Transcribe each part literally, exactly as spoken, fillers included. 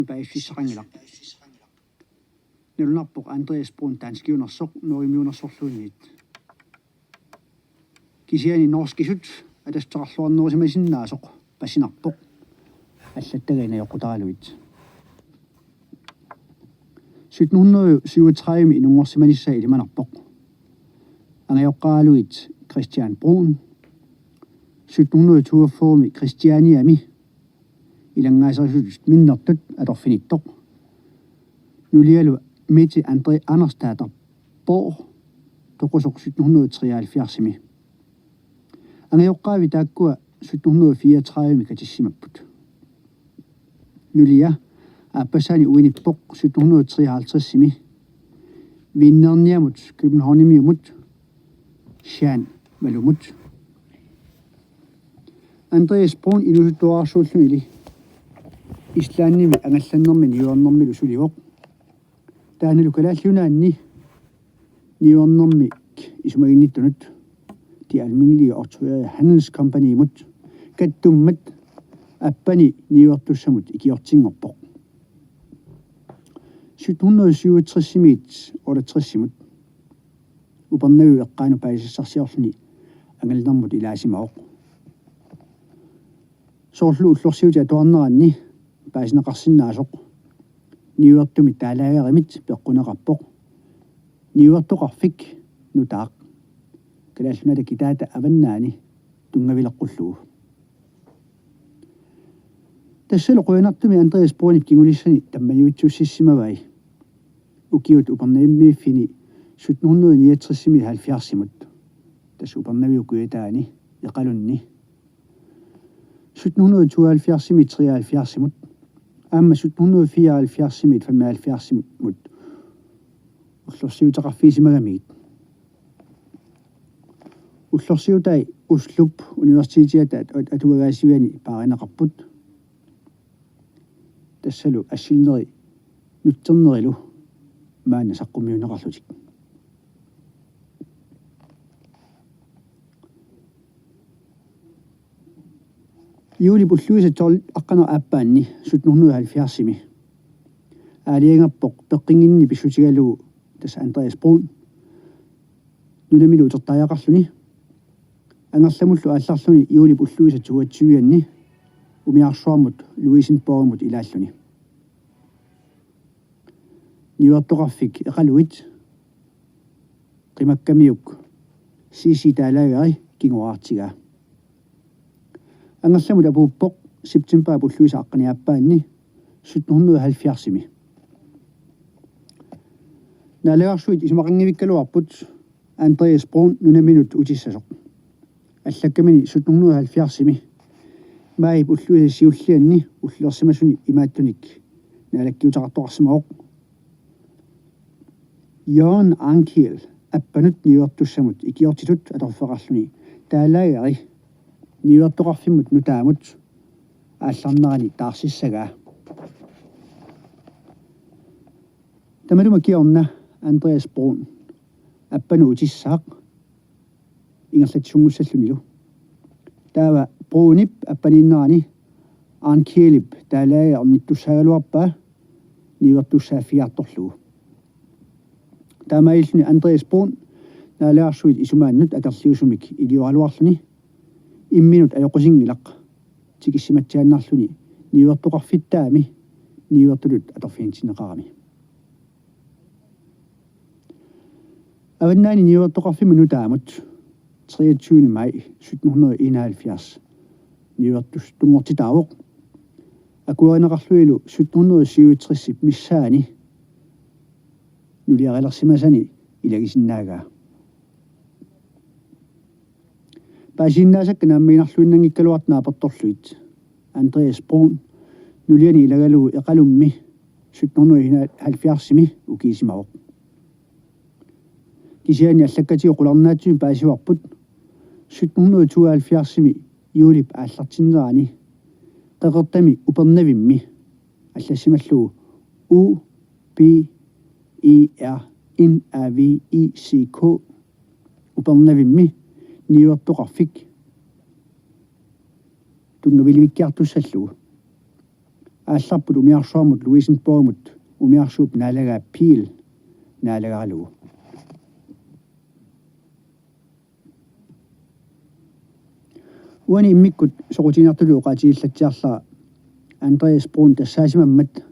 paasissaqanngilaq. Nalunarpoq Andreas Bruun danskiunersoq norgemiunersorluunniit. Kisianni norskisut atassuteqarluarnerusimasinnaasoq passinarpoq, allattagaat najoqqutaralugit. Sytten hundrede syvogtredive inunngorsimanissaa ilimanarpoq. Angajoqqaaralugit Christian Bruun, sytten hundrede toogfyrre Christianiami ilanngaaserisutut minnertut atorfinittoq. Nulialu Mette André Andersdatter Borg, toqusoq sytten hundrede treoghalvfjerdsimi. Angajoqqaavi taakkua sytten hundrede fireogtredive katissimapput. Nulia aappassaani uinippoq sytten hundrede treoghalvtredsimi Vinnerniamut Københavnimiumut Jean Malumut. Andreas Bruun inuusuttuararsuullunili Islandimi angallannermi niuernermilu sulivoq. Taannalu Kalaallit Nunaanni niuernermik isumaginnittunut, De Almindelige Autoriserede Handelskompanimut kattummat appani niuertussamut ikiortinngorpoq. Sytten hundrede syvogtresimiit otteogtresimut Upernaviup eqqaanut paasisassarsiorluni angallannermut ilaasimavoq. Soorlu ullorsiutit atuarneranni paasineqarsinnaasoq niuertumik taalagerimit peqquneqarpoq. Niuertoqarfik nutaaq Kalaallit Nunaata kitaata avannaani tunngavileqqullugu. Tassalu qujanartumik Andreas Bruunip kingulissani tammaniuitsussissimavai ukiut Upernavimmiiffini sytten hundrede niogtresimiit halvfjerdsimut, tassa Upernaviup kujataani Iqalunni, sytten hundrede tooghalvfjerdsimiit treoghalvfjerdsimut, aamma sytten hundrede fireoghalvfjerdsimiit femoghalvfjerdsimut ullorsiuteqarfigisimagamigit. Ullorsiutai Oslo Universitetiata at-, at-, atugagaasiviani paarineqarput. Tassalu assilneri nutsernerilu maanna saqqummiunneqarlutik. Juulip ulluisa tolv aqqaneq-aappaanni sytten hundrede halvfjerdsimi aalajangerpoq peqqinnginneq pissutigalugu, tassa Andreas Bruun, nunamilu utertariaqarluni. Angerlamullu aallarluni juulip ulluisa toogtyvianni umiarsuarmut Louisenborgimut ilaalluni. Niuertoqarfik Iqaluit qimakkamiuk C C taalageri kingoraartigaa. Angerlamut apuuppoq septembarip ulluisa aqqaniaappaanni sytten hundrede halvfjerdsimi. Naalagarsuit isumaqanngivikkaluarput Andreas Bruun nunaminut utissasoq. Allakkamini sytten hundrede halvfjerdsimi maajip ulluisa siullianni ullersimasuni imaattunik naalakkiuteqartoqarsimavoq: Jørgen Ankiel appanut niuertussamut ikiortitut atorfeqarluni taalageri niuertoqarfimmut nutaamut aallarnerani taarsissagaa. Tamatuma kingorna Andreas Bruun appanut utissaaq ingerlatsisunngussallutillu. Taava Bruunip appaniinnerani Ankielip taalageri ornittussaagaluarpaa niuertussaaffigiartorlugu. Taamaalilluni Andreas Bruun naalagarsuit isumaannut akerliusumik ilioraluarluni imminut ajoqusinngilaq tikissimatsiaannarluni niuertoqarfittaami niuertutut atorfiginneqarami. Avannaani niuertoqarfimmut nutaamut treogtyvende maj sytten hundrede enoghalvfjerds niuertussanngortitaavoq akuerineqarlunilu sytten hundrede syvogtresip missaani nuliarilersimasani ilagisinnaagaa. Paasisinnaasakka naammaginarluinnanngikkaluartut naapertorlugit Andreas Bruun nuliani ilagalugu Iqalummi sytten hundrede enoghalvfjerdsimi ukiisimavoq. Kisianni allakkatigut qularnaatsumik paasivarput sytten hundrede tooghalvfjerdsimi juulip aallartinnerani Qeqertami Upernavimmi, allassimallugu U P E R N A V I C K, Upernavimmi niuertoqarfik tunngavilivikkiartussallugu. aallarput umiarsuarmut Louisenborgimut umiarsuup naalagaa Peel naalagaralugu. Uani immikkut soqutiginartutut oqaatigillatsiarlara Andreas Bruun tassaasimammat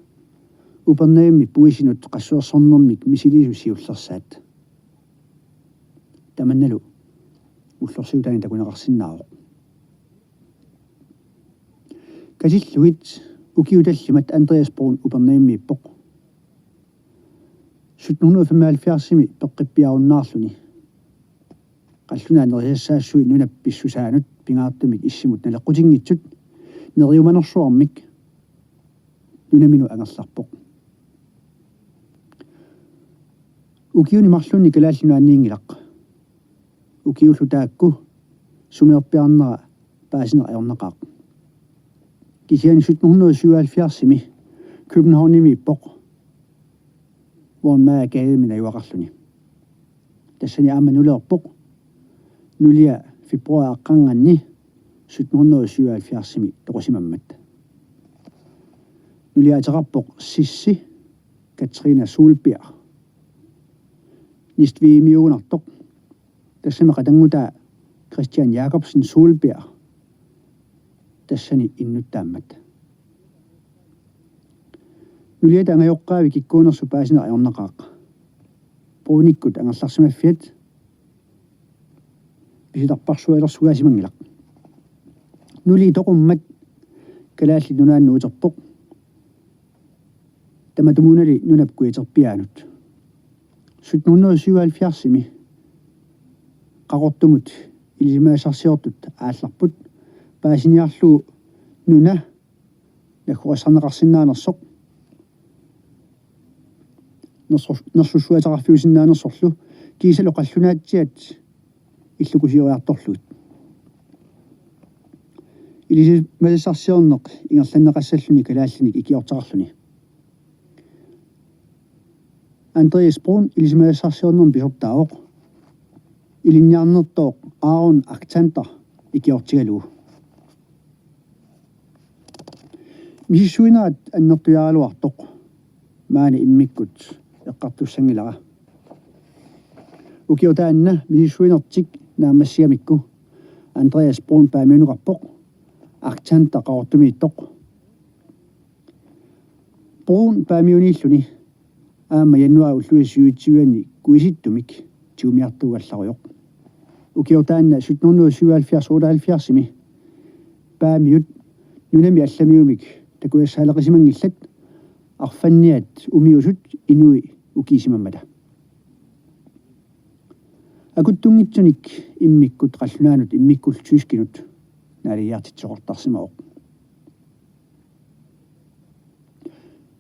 Upernavimmi puisinut qassuersornermik misiliisut siullersaat. Tamannalu ullorsiutaani takuneqarsinnaavoq. Katillugit ukiut tallimat Andreas Bruun Upernavimmiippoq. Sytten hundrede og femoghalvfjerdsimi peqqippiarunnaarluni qallunaat nerisassaassuit nunap pissusaanut pingaartumik issimut naleqqutinngitsut neriumanersuarmik nunaminut angerlarpoq. Ukiuni marlunni Kalaallit Nunaanniinngilaq. Ukiullu taakku sumiorpiarnera paasineq ajornaqaaq. Kisianni sytten hundrede syvoghalvfjerdsimi Københavnimiippoq Vagn Mads Gademi najugaqarluni. Tassani aamma nuleerpoq. Nulia februar aqqarnganni sytten hundrede syvoghalvfjerdsimi toqusimammat. Nulia ateqarpoq Sissi Katrine Solberg. Næstvigemiugunartoq. Tassami qatanngutaa Christian Jakobsen Solberg. Tassani innuttaammat. Nuliata angajoqqaavi kikkuunersut paasineq ajornaqaaq. Bruunikkut angerlarsimaffiat pisitarparsualersugaasimanngilaq. Nulii toqummat Kalaallit Nunaannut uterpoq. Tamatumuunali nunap kujaterpiaanut. Sytten hundrede syvoghalvfjerdsimi Qaqortumut ilisimasassarsiortut aallarput paasiniarlugu nuna naggugassarneqarsinnaanersoq, nersor-, nersussuaataqarfiusinnaanersorlu kiisalu qallunaatsiat illukusioriartorlugit. Ilisimasassarsiorneq ingerlanneqassalluni kalaallinik ikiortaqarluni. Andreas Bruun ilisimasassarsiornermi pisortaavoq ilinniarnertooq Aaron Actanter ikiortigalugu. Misissuinerat annertujaaraluartoq maani immikkut eqqartussanngilara. Ukioq taanna misissuinertik naammassigamikku Andreas Bruun Paamiunukarpoq, Actanter Qaqortumiittoq. Bruun Paamiuniilluni aamma januaarip ulluisa syvogtyve-anni kuisittumik tigumiartuugallarujoq. Ukioq taanna sytten hundrede syvoghalvfjerds otteoghalvfjerdsimi Paamiut nunami allamiumik takuassaaleqisimanngillat, arfanniat umiusut inui ukiisimammata. Akuttunngitsunik immikkut qallunaanut immikkullu tyskinut naalagiartitsisoqartarsimavoq.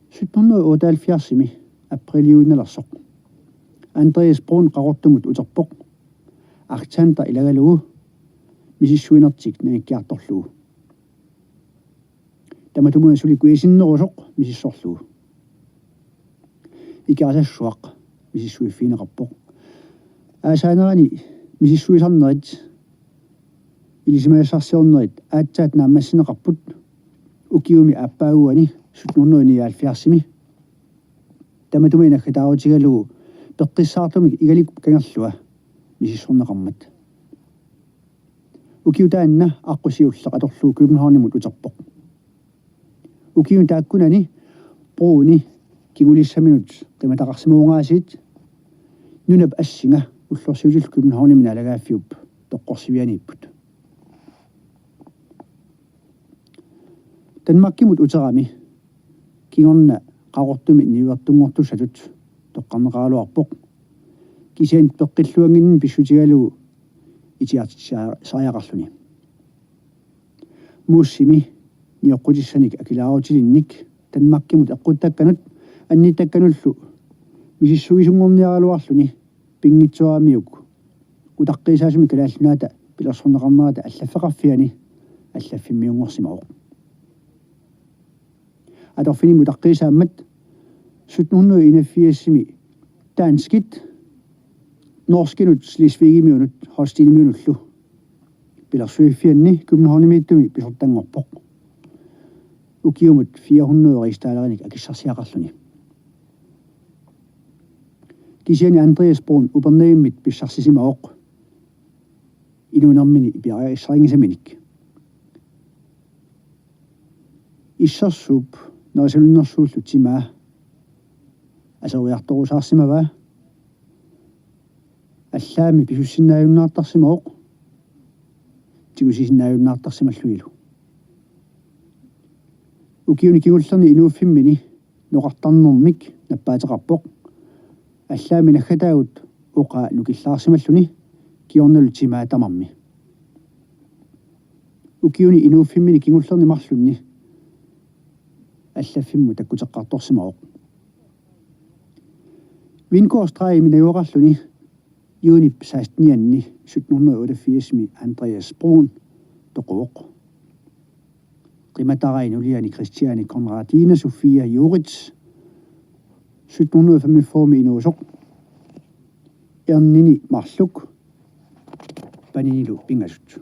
Sytten hundrede otteoghalvfjerdsimi aprilliuinnalersoq Andreas Bruun Qaqortumut uterpoq, Actanter ilagalugu misissuinertik nangikkiartorlugu. Tamatumuuna suli kujasinnerusoq misissorlugu. Ikerasassaq misissuiffigineqarpoq. Aasaanerani misissuisarnerit, ilisimasassarsiornerit aatsaat naammassineqarput ukiumi aappaaguani sytten hundrede nioghalvfjerdsimi. Tamatuma naggataarutigalugu peqqissaartumik Igalikup kangerlua misissorneqarmat. Ukioq taanna aqqusiulleq atorlugu Københavnimut uterpoq. Ukiuni taakkunani Bruuni kingulissaminut qimataqarsimavungaasiit nunap assinga ullorsiutillu Københavnimi naalagaaffiup toqqorsivianiipput. Danmarkimut uterami kingorna Qaqortumi niuertunngortussatut toqqarneqaraluarpoq. Kisianni peqqilluannginninni pissutigalugu itigartitsisariaqarluni. Muusimi nioqqutissanik akilaarutilinnik Danmarkimut eqquttakkanut annittakkanullu misissuisunngorniaraluarluni pinngitsooramiuk utaqqiisaasumik Kalaallit Nunaata pilersorneqarnerata allaffeqarfiani allaffimmiunngorsimavoq. Atorfinimmi utaqqiisaammat sytten hundrede enogfirsimi danskit norskinut Slesvigimiunut Holstenimiunullu pilersuiffianni Københavnimiittumi pisortanngorpoq. ukiumut fire hundrede rigsdalerinik akissarsiaqarluni. Kisianni Andreas Bruun Upernavimmit pissarsisimavoq inuunermini piareerissarinngisaminik. Issersuup nerisalinnersuullu timaa aseriartorusaarsimavaa. Allaammi pisussinnaajunnaartarsimavoq tigusisinnaajunnaartarsimallunilu. Ukiuni kingullerni inuuffimmini noqartarnermik nappaateqarpoq. Allaammi naggataagut oqaa nukillaarsimalluni kingornalu timaa tamarmi. Ukiuni inuuffimmini kingullerni marlunni allaffimmut takkuteqqartorsimavoq. Vingårdstrædimi najugaqarluni juunip sekstenianni sytten hundrede otteogfirsimi Andreas Bruun toquvoq. Qimatarai nuliani Christiane Konradine Sophia Juritz sytten hundrede femogfyrremi inuusoq. Ernini marluk paninilu pingasut.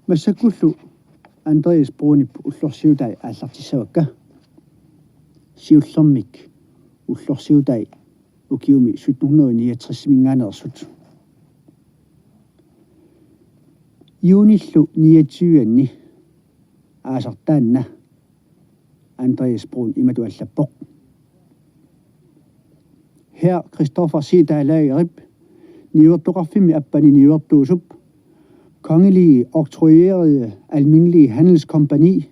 Massakkullu Andreas Bruunip ullorsiutai aallartissavakka. Siullermik ullorsiutai ukiumi sytten hundrede niogtresiminngaanneersut. Juunillu niogtyveanni aasartaanna Andreas Bruun imatut allappoq: Hr. Christoffer C. Dalagerip niuertoqarfimmi appani niuertuusup Kongelige Oktroyerede Almindelige Handelskompagni,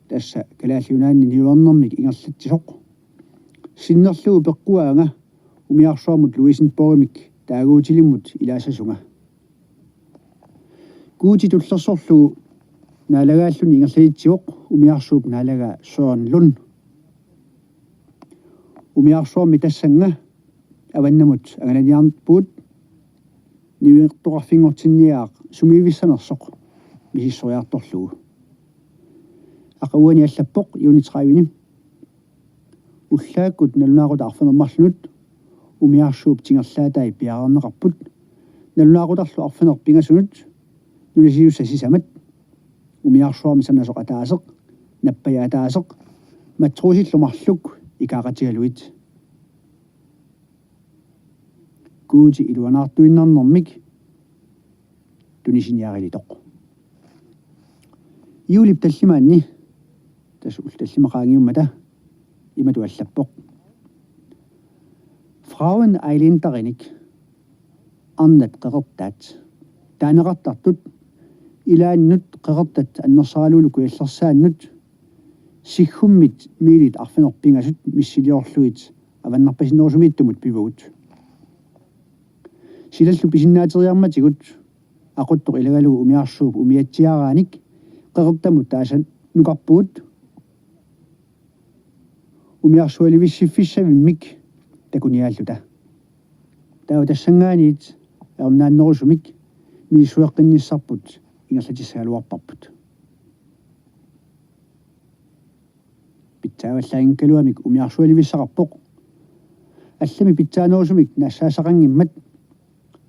tassa Kalaallit Nunaanni niuernermik ingerlatsisoq, sinnerlugu peqquaanga umiarsuarmut Luisenborgimik taaguutilimmut ilaassasunga. Guuti tullersorlugu naalagaalluni ingerlatitsivoq umiarsuup naalagaa Søren Lund. Umiarsuarmi tassannga avannamut angalaniarpugut niuertoqarfinngortinniagaq sumiivissanersoq misissoriartorlugu. Aqaguani allappoq juuni tredive-ni: Ullaakkut nalunaaqutaq arfineq-marlunut umiarsuup tingerlaatai piareerneqarput, nalunaaqutarlu arfineq-pingasunut nunasiussat sisamat, umiarsuarmi sanasoq ataaseq, nappaja ataaseq, matroosillu marluk ikaaqatigalugit. Guuti iluanaartuinnarnermik tunisiniarilitoq. Juulip tallimaanni, tassa ullut tallimat qaangiummata, imatut allappoq: Frauen Eisländerenik, arnat qeqertaat, taaneqartartut ilaannut qeqertat annersaralugu kujallersaannut siggummit miilit arfineq-pingasut missiliorlugit avannarpasinnerusumiittumut pivugut. Silallu pisinnaateriarmatigut aquttoq ilagalugu umiarsuup umiatsiaaraanik qeqertamut taasanukarpugut umiarsualivissiffissavimmik takuniaalluta. Taava tassanngaanniit ajornaannerusumik misissueqqinnissarput ingerlatissagaluarparput. Pitsaavallaanngikkaluamik umiarsualivissaqarpoq. Allamik pitsaanerusumik nassaassaqanngimmat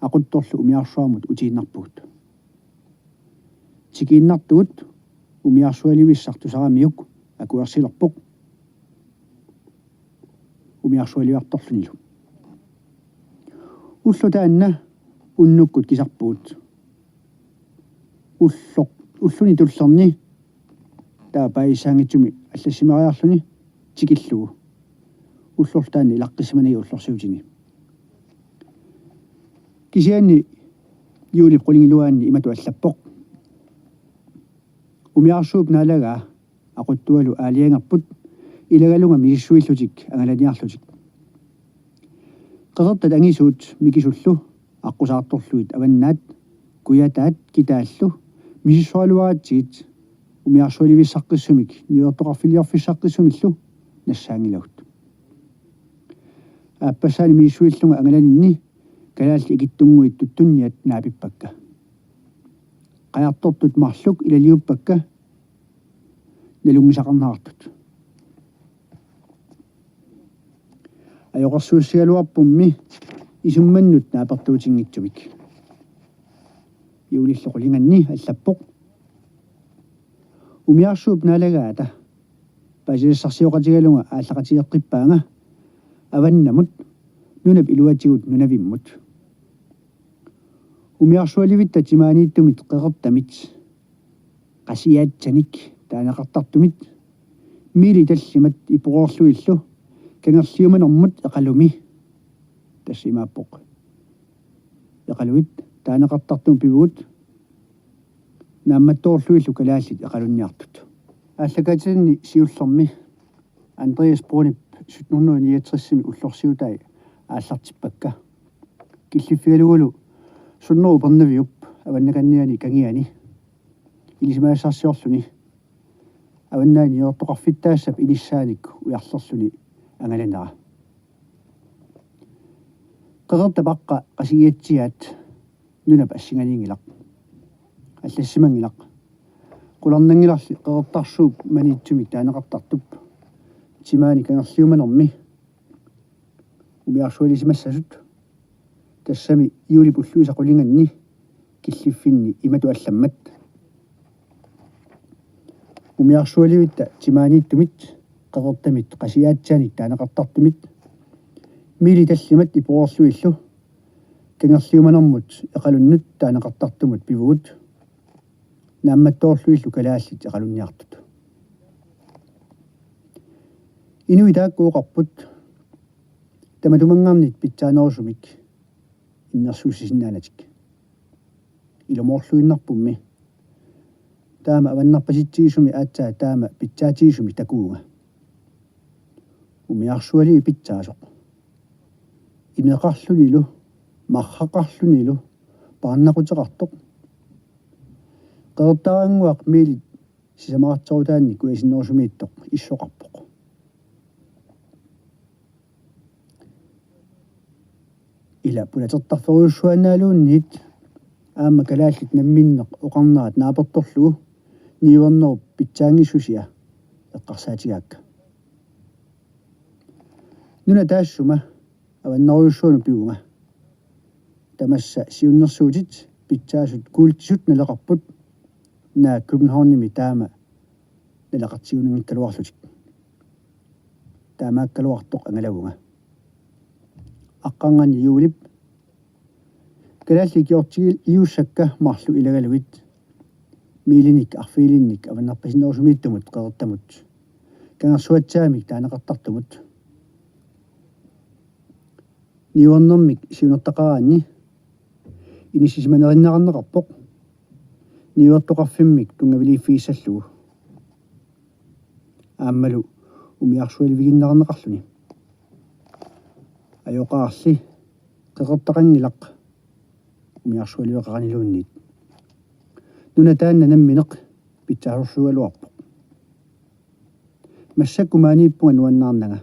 aquttorlu umiarsuarmut utiinnarpugut. Tikiinnartugut umiarsualivissaq tusaramiuk akuersilerpoq umiarsualiartorlunilu. Ulloq taanna unnukkut kisarpugut. Ulloq, ulluni tullerni taava paasissaanngitsumi allassimariarluni tikillugu. Ullorlu taanna ilaqqissimanagit ullorsiutini. Kisianni juulip qulingiluaanni imatut allappoq: Umiarsuup naalagaa aquttualu aalajangerput ilagalunga misissuillutik angalaniarlutik. Qeqertat angisuut mikisullu aqqusaartorlugit avannaat kujataat kitaallu misissoraluaratsigit umiarsualivissaqqissumik niuertoqarfiliorfissaqqissumillu nassaanngilagut. Aappassaani misissuillunga angalaninni kalaallit ikittunnguit tuttunniat naapippakka. Qajartortut marluk ilaliuppakka nalunngisaqarnerartut. Ajoqersuussigaluarpummi isummannut naapertuutinngitsumik. Juulillu qulinganni allappoq: Umiarsuup naalagaata paasisassarsioqatigalunga aallaqatigeqqippaanga avannamut nunap iluatigut Nunavimmut. Umiarsualivitta timaaniittumit qeqertamit qasiaatsanik taaneqartartumit miilit tallimat iporeerlugillu kangerliumanermut Eqalumi, tassa imaappoq Eqaluit, taaneqartartumut pivugut naammattoorlugillu kalaallit Eqalunniartut. Aallakaatitanni siullermi Andreas Bruunip sytten hundrede niogtres-imi ullorsiutai aallartippakka. Killiffigalugulu Sunnerup Upernaviup avannakanniani kangiani ilisimasassarsiorluni avannaani niuertoqarfittaassap inissaanik ujarlerluni angalanera. Qeqertap aqqa qasigiatsiaat nunap assinganiinngilaq. Allassimanngilaq. Qularnanngilarli Qeqertarsuup Maniitsumik taaneqartartup timaani kangerliumanermi umiarsualisimassasut, tassami juulip ulluisa qulinganni killiffinni imatut allammat: Umiarsualivitta timaaniittumit qeqertamit qasiaatsanik taaneqartartumit miilit tallimat iporeerlugillu kangerliumanermut Eqalunnut taaneqartartumut pivugut naammattoorlugillu kalaallit Eqalunniartut. Inuit taakku oqarput tamatumanngannit pitsaanerusumik innersuussisinnaanatik. Ilumoorluinnarpummi taama avannarpasitsigisumi aatsaat taama pitsaatigisumik takuunga. Umiarsualivi pitsaasoq. Imeqarlunilu, marraqarlunilu, paarnaquteqartoq. Qeqertarannguaq miilit sisamaqarterutaannik kujasinnerusumiittoq issoqarpoq. Ila pulatertarferujussuanngikkaluunniit aamma kalaallit namminneq oqarnerat naapertorlugu niuernerup pitsaanngissusia eqqarsaatigaakka. Nuna taassuma avannarujussuanut pivunga. Tamassa siunnersuutit pitsaasut kuultisut naleqarput, naak Københavnimi taama naleqartigunanngikkaluarlutik. Taamaakkaluartoq angalavunga. Aqqarnganni juulip kalaallit ikiortigiliussakka marluk ilagalugit miilinik arfinilinnik avannarpasinnerusumiittumut qeqertamut kangersuatsaamik taaneqartartumut. Niuernermik siunertaqaraanni inissisimanerinneqarpoq niuertoqarfimmik tunngaviliiffigissallugu aammalu umiarsualiviginneqarluni. Ajoqaarli qeqertaqanngilaq umiarsualiveqaraniluunniit. Nuna taanna nammineq pitsaasorsuugaluarpoq. Massakkut maaniippunga nuannaarnanga.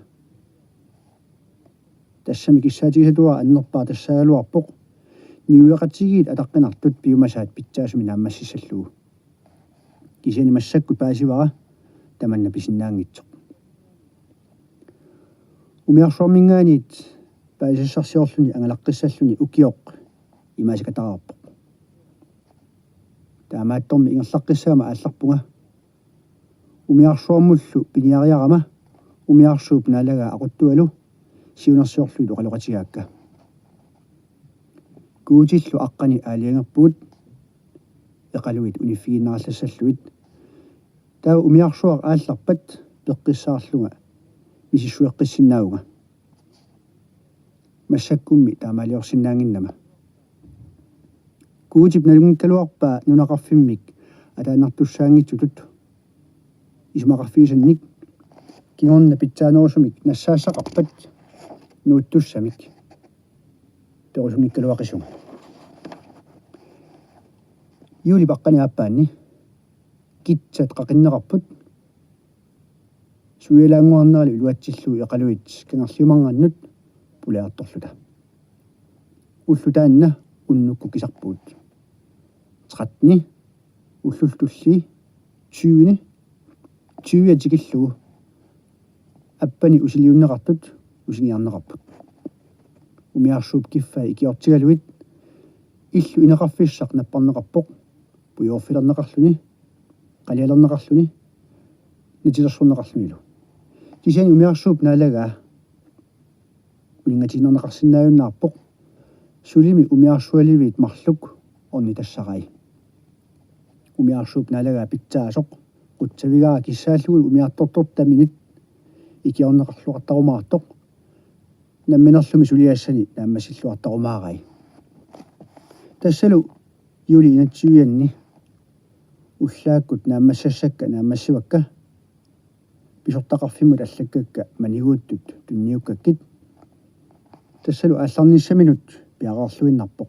Tassami kissaatigisatuara annerpaaq tassaagaluarpoq niueqatigiit ataqqinartut piumasaat pitsaasumik naammassissallugu. Kisianni massakkut paasivara tamanna pisinnaanngitsoq. Umiarsuarminngaanniit paasisassarsiorluni angalaqqissalluni ukioq imaasikattaraarpoq. Taamaattormi ingerlaqqissaama aallarpunga. Umiarsuarmullu piniariarama umiarsuup naalagaa aquttualu siunnersorlugit oqaloqatigaakka. Guutillu aqqani aalajangerpugut Eqaluit uniffigiinnarallassalluit. Taava umiarsuaq aallarpat peqqissaarlunga misissueqqissinnaavunga. Massakkummi taamaaliorsinnaannginnama. Guutip nalunngikkaluarpaa nunaqarfimmik ataannartussaanngitsutut isumaqarfigisannik kingorna pitsaanerusumik nassaassaqarpat nuuttussamik perusunngikkaluaqisunga. Juulip aqqani aappaanni kitsat qaqinneqarput suialaannguarnerali iluatsillugu Eqaluit kangerliumanerannut pulaartorluta. Ulloq taanna unnukkut kisarpugut. Tretteni, ullullu tullii, tyveni, tyve tikillugu appani usiliunneqartut usingiarneqarput. Umiarsuup kiffai ikiortigalugit illu ineqarfissaq napparneqarpoq pujoorfilerneqarluni. qalialerneqarluni natilersorneqarlunilu. Kisianni umiarsuup naalagaa uninngatiinnarneqarsinnaajunnaarpoq sulimi umiarsualiviit marluk ornitassarai. Umiarsuup naalagaa pitsaasoq qutsavigaara kissaallugu umiartortortaminit ikiorneqarluartarumaartoq namminerlumi suliassani naammassilluartarumaarai. Tassalu juuli enogtyve-anni ullaakkut naammassassakka naammassivakka pisortaqarfimmut allakkakka maniguuttut tunniukkakkit. Tassalu aallarnissaminut piareerluinnarpoq.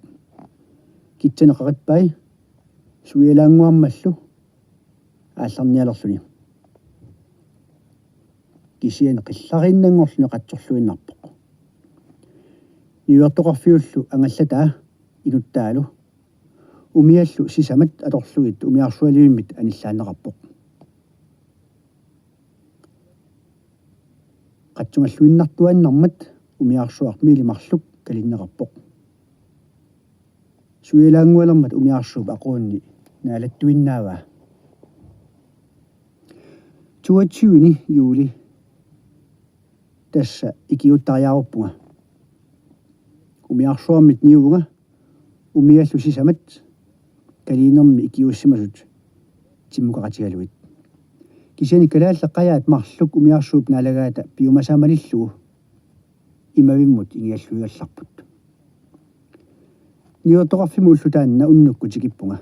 Kitsaneqarippai suialaannguarmallu aallarnialerluni. Kisianni qillariinnanngorluni qatsorluinnarpoq. Niuertoqarfiullu angallataa inuttaalu umiallu sisamat atorlugit umiarsualivimmit anillaanneqarpoq. Qatsungalluinnartuaannarmat umiarsuaq miili marluk kalinneqarpoq. Suialaanngualermat umiarsuup aquunni naalattuinnaavaa. Toogtyvende juuli tassa ikiuuttariaaruppunga. Umiarsuarmit niuvunga umiallu sisamat kaliinermi ikiuussimasut timmukaqatigalugit. Kisianni kalaallit qajaat marluk umiarsuup naalagaata piumasaa malillugu imavimmut ingialluigallarput. Niuertoqarfimmut ulloq taanna unnukkut tikippunga.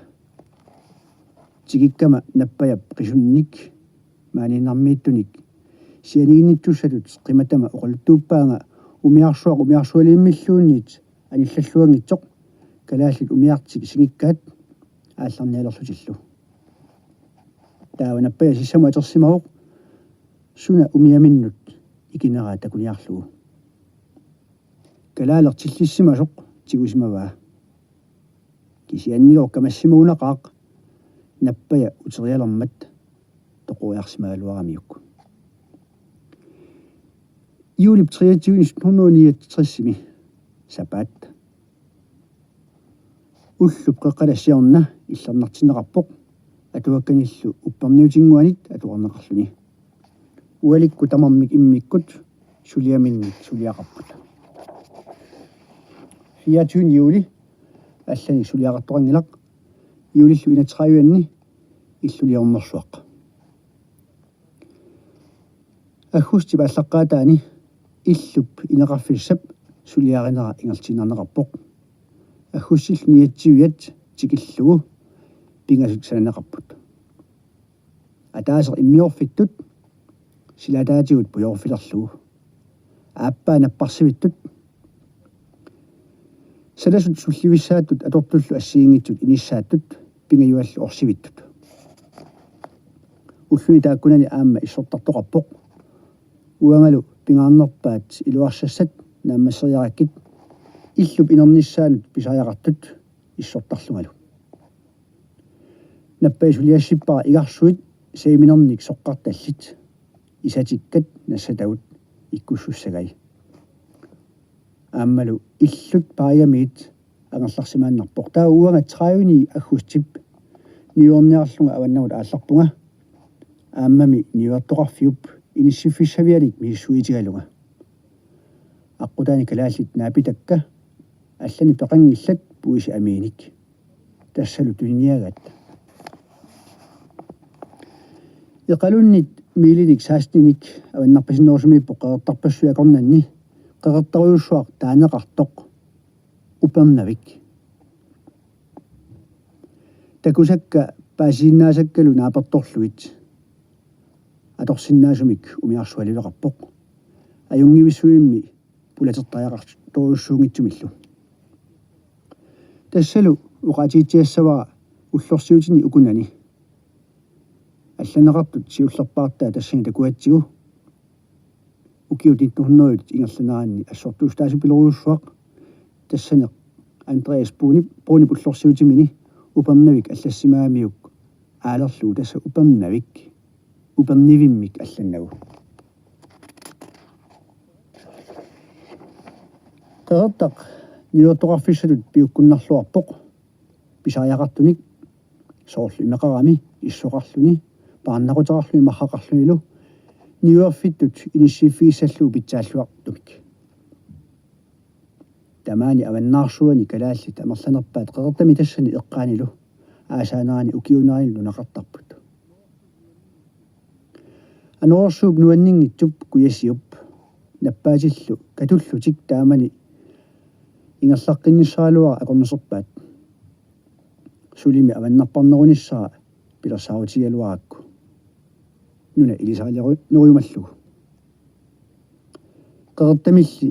Tikikkama Nappajap qisunnik maaniinnarmiittunik sianiginnittussatut qimatama oqaluttuuppaanga umiarsuaq umiarsualivimmilluunniit anillalluanngitsoq kalaallit umiartik singikkaat aallarnialerlutillu. Taava Nappaja sissamut atersimavoq suna umiaminnut ikineraa takuniarlugu. Kalaaleq tillissimasoq tigusimavaa. Kisiannigooq kamassimagunaqaaq Nappaja uterialermat toqoriarsimagaluaramiuk. Juulip treogtyvende sytten hundrede niogtres-imi sapaat. Ullup qeqqata siorna illernartinneqarpoq atuakkanillu upperniutinnguanit atuarneqarluni. Ualikkut tamarmik immikkut suliaminnik suliaqarput. Fireogtyvende juuli allanik suliaqartoqanngilaq, juulillu enogtredive-anni illuliornersuaq. Aggustip aallaqqaataani illup ineqarfissap suliarinera ingerlatiinnarneqarpoq. Aggustillu niogtyve-at tikillugu pingasut sananeqarput. Ataaseq immiorfittut, sila ataatigut pujoorfilerlugu. Aappaa napparsivittut. Salasut sullivissaattut atortullu assigiinngitsut inissaattut pingajuallu orsivittut. Ulluni taakkunani aamma issortartoqarpoq. Uangalu pingaarnerpaat iluarsassat naammasseriarakkit illup inernissaanut pisariaqartut issortarlungalu. Nappaja suliassippara igarsuit saviminernik soqqartallit isatikkat nassatagut ikkussussagai. Aammalu illut paajamiit angerlarsimaannarpoq. Taava uanga tredive-ni aggustip niuerniarlunga avannamut aallarpunga. Aammami niuertoqarfiup inissiffissavianik misissuitigalunga. Aqqutaani kalaallit naapitakka, allanik peqanngillat puisi amiinik. Tassalu tuniniagaat. Eqalunnit miilinik seksten-inik avannarpasinnerusumiippoq qeqertarpassuit akornanni, qeqertarujussuaq taaneqartoq Upernavik. Takusakka paasisinnaasakkalu naapertorlugit atorsinnaasumik umiarsualiveqarpoq. Ajunngivissumimmi pulatertariaqartorujussuunngitsumillu. Tassalu oqaatigitsiassavara ullorsiutini ukunani. Allanneqartut siullerpaartaat tassani takuatsigu. Ukiut nitten hundrede ingerlaneranni assortuussutaasupilorujussuaq. Tassani Andreas Bruunip, Bruunip ullorsiutimini Upernavik allassimagamiuk aalerlugu tassa Upernavik, Upernavimmik allannagu. Qeqertaq niuertoqarfissatut piukkunnarluarpoq pisariaqartunik, soorlu imeqarami issoqarluni, paarnaquteqarluni marraqarlunilu niuerfittut inissiiffigissallugu pitsaalluartumik. Tamaani avannaarsuani kalaallit amerlanerpaat qeqertami tassani eqqaanilu aasaanerani ukiuunerani nunaqartarput. Anorersuup nuanninngitsup kujasiup nappaatillu katullutik taamani ingerlaqqinnissaraluara akornuserpaat. Sulimi avannarparnerunissara pilersaarutigigaluarakku nuna ilisarileru-, nerujumallugu. Qeqertamilli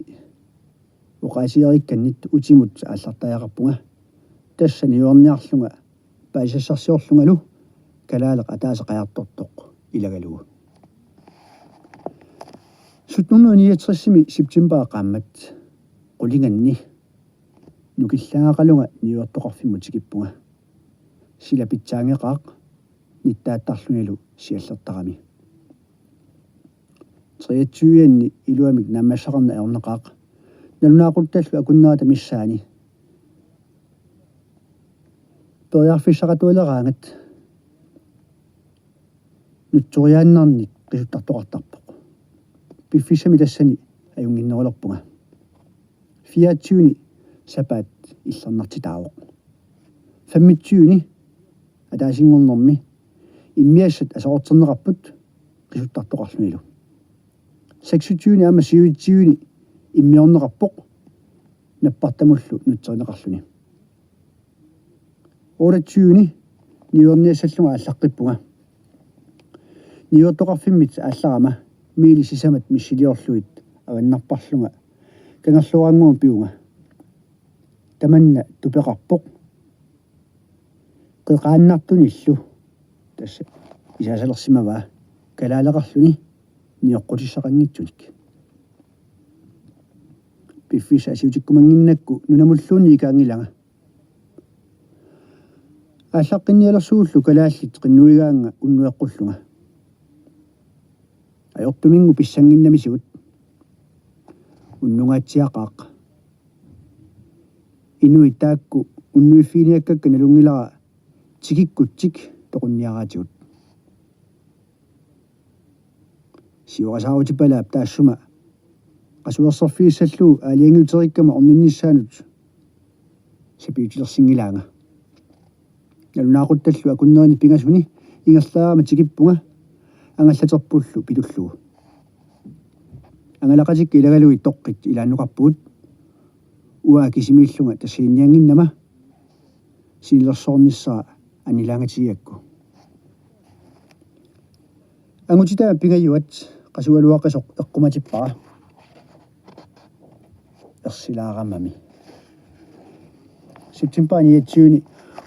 oqaasigereekkannit utimut aallartariaqarpunga. Tassa niuerniarlunga paasisassarsiorlungalu kalaaleq ataaseq qajartortoq ilagalugu. Sytten hundrede niogtresimi septembarip qaammat qulinganni nukillaangaqalunga niuertoqarfimmut tikippunga. Sila pitsaanngeqaaq nittaattarlunilu siallertarami. Treogtyve-anni iluamik naammassaqarneq ajornaqaaq. Nalunaaquttallu akunnerata missaani periarfissaqatualeraangat nutsoriaannarnik qisuttartoqartarpoq. Piffissami tassani ajunnginnerulerpunga. Fireogtyve-ni sapaat illernartitaavoq. Femogtyve-ni ataasinngornermi immiassat aserorterneqarput qisuttartoqarlunilu. Seksogtyve-ni aamma syvogtyve-ni immiorneqarpoq nappartamullu nutserineqarluni. Otteogtyve-ni niuerniassallunga aallaqqippunga. Niuertoqarfimmit aallarama miili sisamat missiliorlugit avannarparlunga kangerluaraannguamut pivunga. Tamanna tupeqarpoq qeqaannartunillu, tassa isaasalersimavaa, kalaaleqarluni nioqqutissaqanngitsunik. Piffissaq asiutikkumannginnakku nunamulluunniit ikaanngilanga. Aallaqqinnialersugullu kalaallit qinnuigaannga unnueqqullunga. Ajortuminngooq pissannginnamisigut. Unnungaatsiaqaaq. Inuit taakku unnuiffiginiakkakka nalunngilara tikikkutsik toqunniaraatigut. Siorasaarutipalaap taassuma qasuerserfigissallugu aalajangiuteriikkama orninnissaanut sapiutilersinngilaanga. Nalunaaquttallu akunnerini pingasuni ingerlaarama tikippunga angallaterpullu pitullugu. Angalaqatikka ilagalugit toqqit ilaannukarpugut. Uanga kisimiillunga tassaniinnginnama sinilersornissara annilaangatigigakku. Angutitaama pingajuat qasugaluaqisoq eqqumatippara. Ersilaaramami. Septembarip niogtyve-ni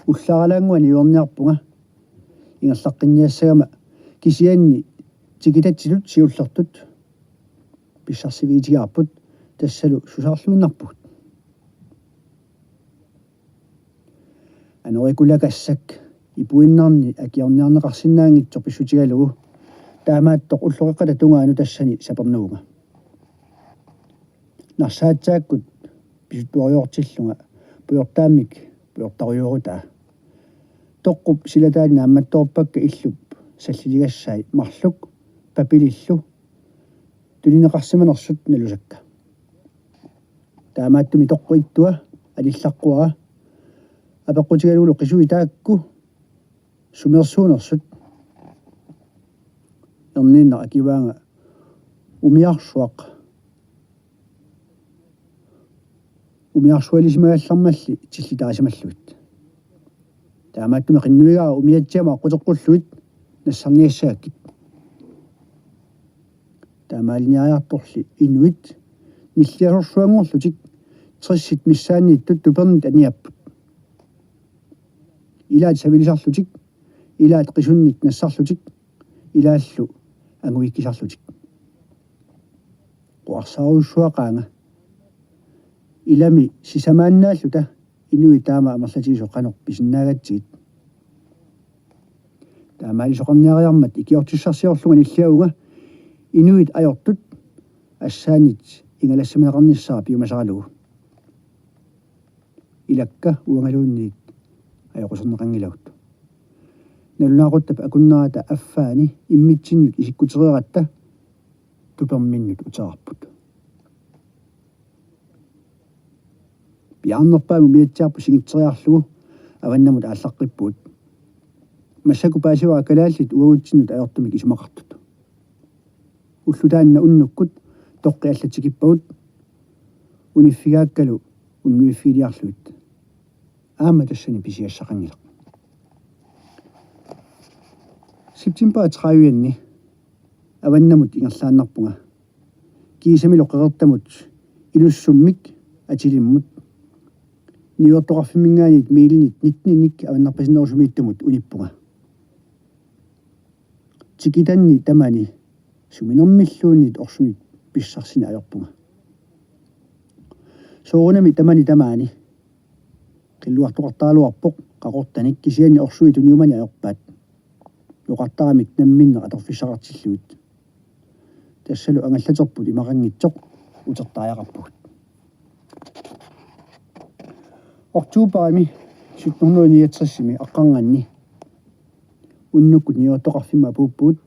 ullaaralaannguaq niuerniarpunga. Ingerlaqqinniassagama kisianni tikitatsilut siullertut pissarsivigitigaarput, tassalu susaarluinnarpugut. Anorikulagassak ipuinnarni akiorniarneqarsinnaanngitsoq pissutigalugu taamaattoq ulloqeqqata tungaanut tassani sapernivunga. Narsaatsaakkut pisuttuariortillunga pujortaammik pujortarujuurutaa. Toqqup silataani naammattoorpakka illup salliligassai marluk papilillu tunineqarsimanersut nalusakka. Taamaattumik toqqu ittua anillaqquara apeqqutigalugulu qisuit taakku sumeersuunersut. Erniinnaq akivaanga umiarsuaq. Umiarsualisimagallarmalli tillitarisimallugit. Taamaattumik qinnuigaara umiatsiamut aqquteqqullugit nassarniassagakkit. Taamaaliniariartorli inuit nilliasorsuanngorlutik tressit missaanniittut tupernit aniapput. Ilaat savilisarlutik, ilaat qisunnik nassarlutik, ilaallu anguikkisarlutik. Quarsaarujussuaqaanga. Ilami sisamaannaalluta inuit taama amerlatigisut qanoq pisinnaagatsigit. Taamaalisoqarniariarmat ikiortissarsiorlunga nilliavunga inuit ajortut assaannit ingalassamaneqarnissara piumasaralugu. Ilakka uangaluunniit ajoquserneqanngilagut. Nalunaaquttap akunnerata affaani immitsinnut isikkutereeratta tuperminnut uterarput. Piaarnerpaamik umiatsiarput singitseriarlugu avannamut aallaqqippugut. Massakkut paasivara kalaallit uagutsinnut ajortumik isumaqartut. Ulloq taanna unnukkut toqqit allat tikippagut uniffigaakkalu unnuiffigiliarlugit. Aamma tassani pisiassaqanngilaq. September tredive-anni avannamut ingerlaannarpunga. Kiisamilu qeqertamut Ilussummik atilimmut niuertoqarfimminngaanniit miilinit nittenik avannarpasinnerusumiittumut unippunga. Tikitanni tamani suminermilluunniit orsunit pissarsineq ajorpunga. Soorunami tamani tamaani qilluartoqartaraluarpoq qaqortanik, kisianni orsuit tuniumani ajorpaat. Oqartaramik namminneq atorfissaqartillugit. Tassalu angallaterput imaqanngitsoq utertariaqarpugut. Oktobarimi sytten hundrede niogtres-imi aqqarnganni unnukkut niuertoqarfimmut apuuppugut,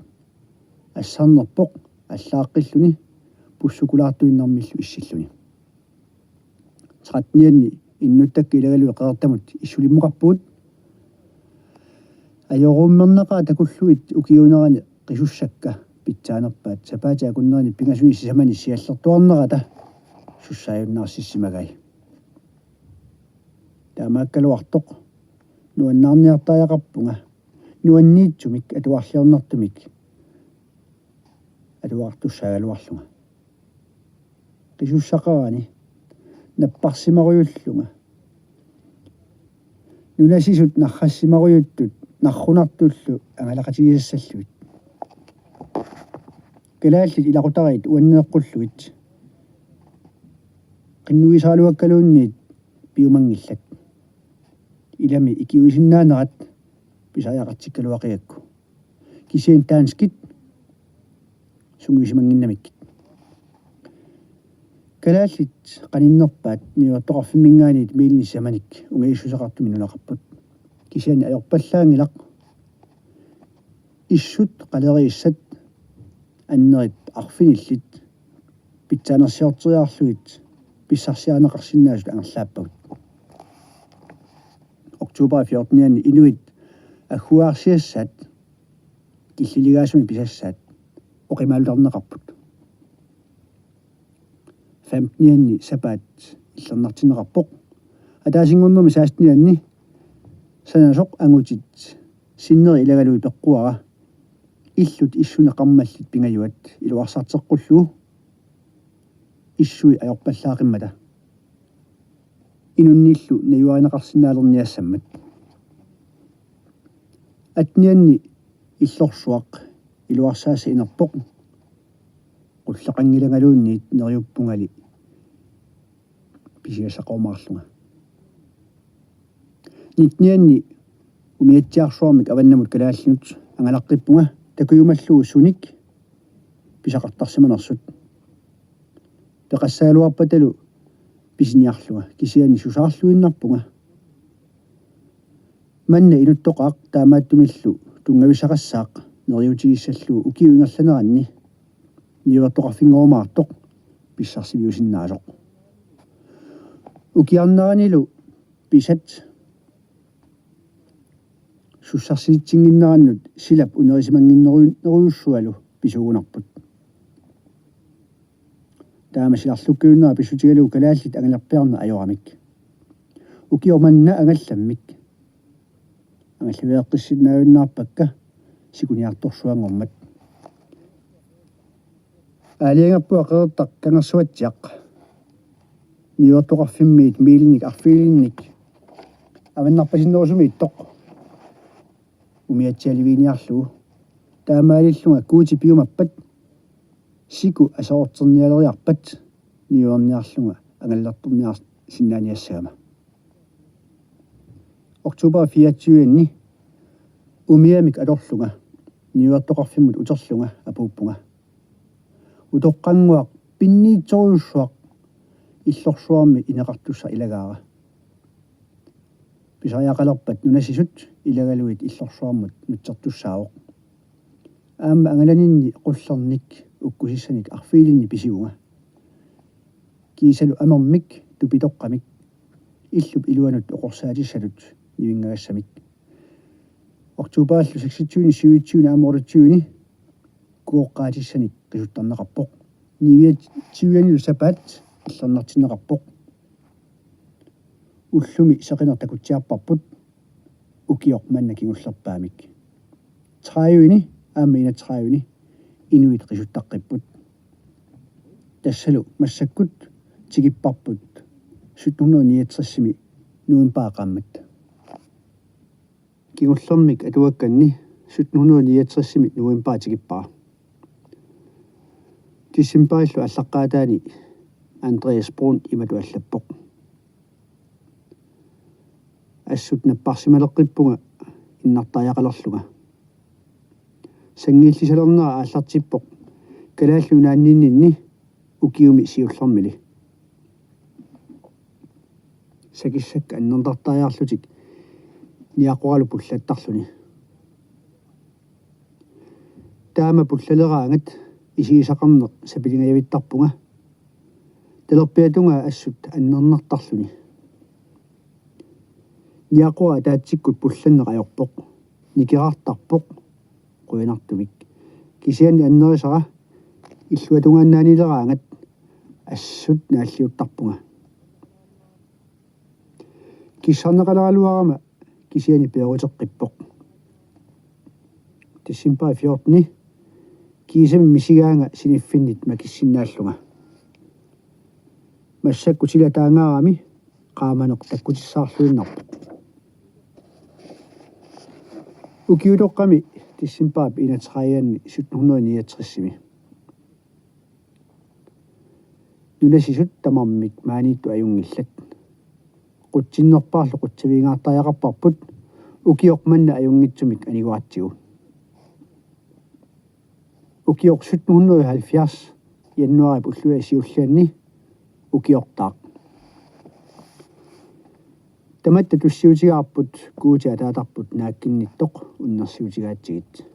assarnerpoq allaaqqilluni pussukulaartuinnarmillu issilluni. Trettenianni innuttakka ilagalugit qeqertamut issulimmukarpugut. Ajoruummerneqaat takullugit ukiuunerani qisussakka pitsaanerpaat sapaatip akunnerani pingasuni sisamani siallertuarnerata sussaajunnaarsissimagaat. Taamaakkaluartoq nuannaarniartariaqarpunga nuanniitsumik atuarliornartumik atuartussaagaluarlunga. Qisussaqarani napparsimarujullunga nunasisut narrassimarujuttut narrunartullu angalaqatigisassallugit. Kalaallit ilaqutariit uanneeqqullugit qinnuisaraluakkaluunniit piumanngillat. Ilami ikiuisinnaanerat pisariaqartikkaluaqigakku. Kisianni danskit sungiusimannginnamikkit. Kalaallit qaninnerpaat niuertoqarfimminngaanniit miilinit sisamanik ungajussuseqartumik nunaqarput. Kisianni ajorpallaanngilaq issut qaleriissat annerit arfinillit pitsaanersiorteriarlugit pissarsiarineqarsinnaasut angerlaappagut. Oktober fjortenianni inuit agguaarsiassaat killiligaasumik pisassaat oqimaalutarneqarput. Femtenianni sapaat illernartinneqarpoq. Ataasinngornermi sekstenianni sanasoq angutit sinneri ilagalugit peqquara illut issuni qarmallit pingajuat iluarsarteqqullugu issui ajorpallaaqimmata inunnillu najuarineqarsinnaalerniassammat. Attenianni illorsuaq iluarsaasa inerpoq qulleqanngilagaluunniit neriuppungali pisiassaqarumaarlunga. Nittenianni umiatsiarsuarmik avannamut kalaallinut angalaqqippunga takujumallugu sunik pisaqartarsimanersut. Peqassagaluarpatalu pisiniarlunga kisianni susaarluinnarpunga. Manna inuttoqaaq taamaattumillu tunngavissaqassaaq neriutigissallugu ukiup ingerlaneranni niuertoqarfinngorumaartoq pissarsiviusinnaasoq. Ukiarneranilu pisat sussarsititsinnginnerannut silap unerisimannginnerujussualu pisuugunarput. Taama silarlukkiunnera pissutigalugu kalaallit angalerpiarneq ajoramik. Ukioq manna angallammik angallaveeqqissinnaajunnaarpakka sikuniartorsuanngormat. Aalajangerpunga Qeqertaq Kangersuatsiaq niuertoqarfimmiit miilinik arfinilinnik avannarpasinnerusumiittoq umiatsialiviginiarlugu. Taamaalillunga Guuti piumappat siku aserorternialeriarpat niuerniarlunga angalertorniarsinnaaniassagama. Oktober fireogtyve-anni umiamik atorlunga niuertoqarfimmut uterlunga apuuppunga. Utoqqannguaq pinniitsorujussuaq illorsuarmi ineqartussaq ilagaara. Pisariaqalerpat nunasisut ilagaluit illorsuarmut nutsertussaavoq. Aamma angalaninni qullernik ukkusissanik arfiilinnik pisivunga. Kiisalu amermik tupitoqqamik illup iluanut oqorsaatissatut nivinngagassamik. Oktobarlu seksogtyvende, syvogtyvende aamma otteogtyvende kuoqqaatissanik qisuttarneqarpoq. Niviatsivianilu sapaat illernartinneqarpoq. Ullumi seqineq takutsiarparput ukioq manna kingullerpaamik. Tredivini aamma enogtredivini inuit qisuttaqqipput. Tassalu massakkut tikipparput sytten hundrede niogtresimi novembarip qaammat. Kingullermik atuakkanni sytten hundrede niogtresimi novembarip tikippara. Decembarillu aallaqqaataani Andreas Brun imatut allappoq: Assut napparsimaleqqippunga innartariaqalerlunga. Sanngiillisalernera aallartippoq Kalaallit Nunaanninninni ukiumi siullermili. Sakissakka annertartariarlutik niaqoralu pullattarluni. Taama pullaleraangat isigisaqarneq sapilingajavittarpunga. Talerpiatungaa assut annernartarluni. Niaqora ataatsikkut pullanneq ajorpoq. Nikerartarpoq qujanartumik. Kisianni annerisara illuatungaannaanileraangat assut naalliuttarpunga. Kissarneqaleraluarama kisianni peeruteqqippoq. Decembarip fjorteni kiisami misigaanga siniffinnit makissinnaallunga. Massakkut sila taangaarami qaamaneq takkutissaarluinnarpoq. Ukiutoqqami decembarip enogtredive sytten hundrede niogtresimi. Nunasisut tamarmik maaniittut ajunngillat. Qutsinnerpaarlu qutsavigingaartariaqarparput ukioq manna ajunngitsumik aniguatsigu. Ukioq sytten hundrede og halvfjerds januaarip ulluisa siullianni ukiortaaq. Tamatta tussiutigaarput Guutip ataatarput naakkinnittoq unnersiutigaatsigit.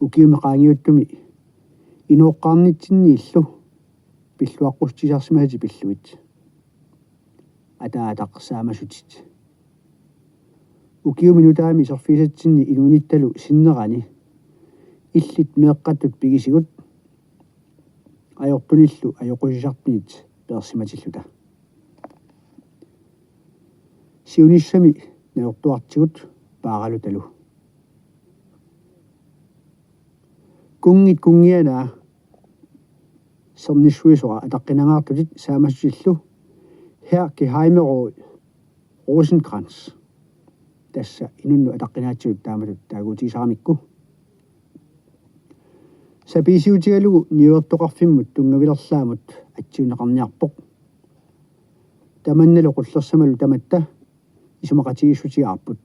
Ukiumi qaangiuttumi inooqqaarnitsinniillu pilluaqqussutisarsimasatik pillugit. Ataataq saamasutit. Ukiumi nutaami iserfigisatsinni inuunittalu sinnerani illit meeqqatut pigisigut ajortunillu ajoqusisartunit peersimatilluta. Siunissami najortuartigut paaralutalu. Kunngit kunngianaa sernissuisora ataqqinangaartutit saamasutillu Herr Geheimeråd Rosenkrantz. Tassa inunnut ataqqinaatsigut taamatut taaguutigisaramikku. Sapiisiutigalugu niuertoqarfimmut tunngavilerlaamut atsiunneqarniarpoq. Tamannalu qullersamalu tamatta isumaqatigiissutigaarput.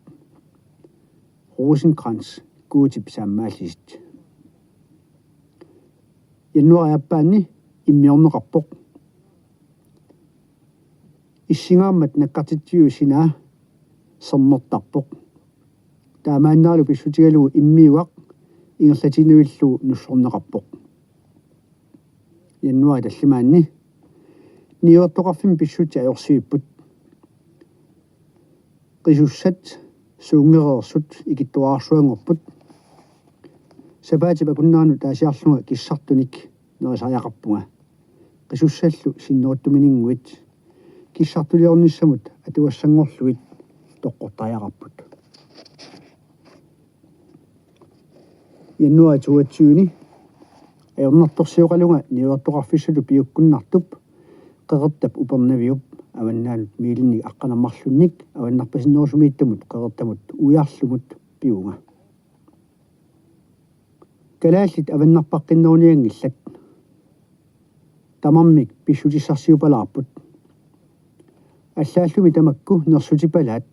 Rosenkrantz, Guutip saammaallisit. Januaarip aappaanni immiorneqarpoq. Issingaarmat nakkartitsiviup sinaa sermertarpoq. Taamaannaralu pissutigalugu immiugaq ingerlatiinnavillugu nussorneqarpoq. Januaarip tallimaanni niuertoqarfimmut pissutsit ajorsivipput. Qisussat suunngereersut ikittuararsuanngorput. Sapaatip akunneranut taasiarlunga kissartunik nerisariaqarpunga. Qisussallu sinneruttumininnguit kissartuliornissamut atugassanngorlugit toqqortariaqarput. Januaarip toogtyvende ajornartorsioqalunga niuertoqarfissatut piukkunnartup Qeqertap Upernaviup avannaanut miilinnik aqqaneq marlunnik avannarpasinnerusumiittumut Qeqertamut uiarlumut pivunga. Kalaallit avannarpaqqinnerunianngillat. Tamarmik pissutissarsiupalaarput. Allaallumi tamakku nersutipalaat.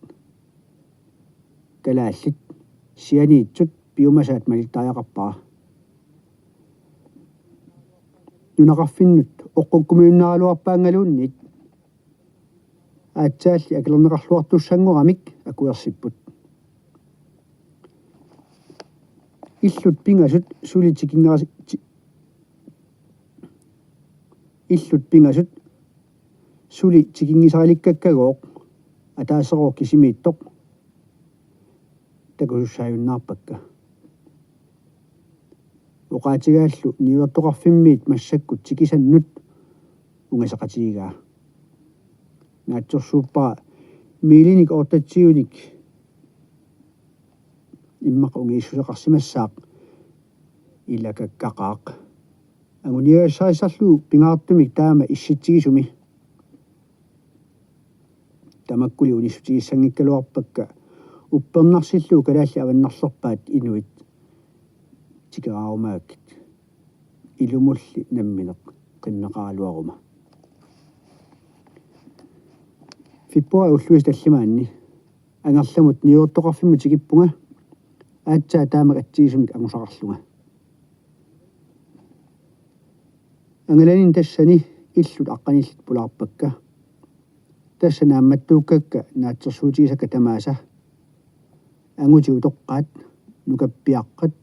Kalaallit sianiitsut piumasaat malittariaqarpara. Nunaqarfinnut oqqukkumiunnaaraluarpaanngaluunniit Aatsaalli akilerneqarluartussanngoramik akuersipput. Illut pingasut suli tikinngasi-, ti-, illut pingasut suli tikinngisarilikkakkakkagooq ataaseroq kisimiittoq takusussaajunnaarpakka. Oqaatigaallu niuertoqarfimmiit massakkut tikisannut ungaseqatigigaa. Naatsorsuuppara miilinik otteogtyvenik immaqa ungagissuseqarsimassaaq ilakakkaqaaq. Anguniagassarisarlugu pingaartumik taama issitsigisumi. Tamakkuli unissutigissanngikkaluarpakka uppernarsillugu Kalaallit Avannarlerpaat inuit tikeraarumaakkit. Ilumulli nammineq qimmeqaraluaruma. Februaarip ulluisa tallimaanni angerlamut niuertoqarfimmut tikippunga, aatsaat taamak atsigisumik angusaqarlunga. Angalanini tassani illut aqqanillit pulaarpakka. Tassa naammattuukkakka naatsorsuutigisakka tamaasa: angutit utoqqaat, nukappiaqqat,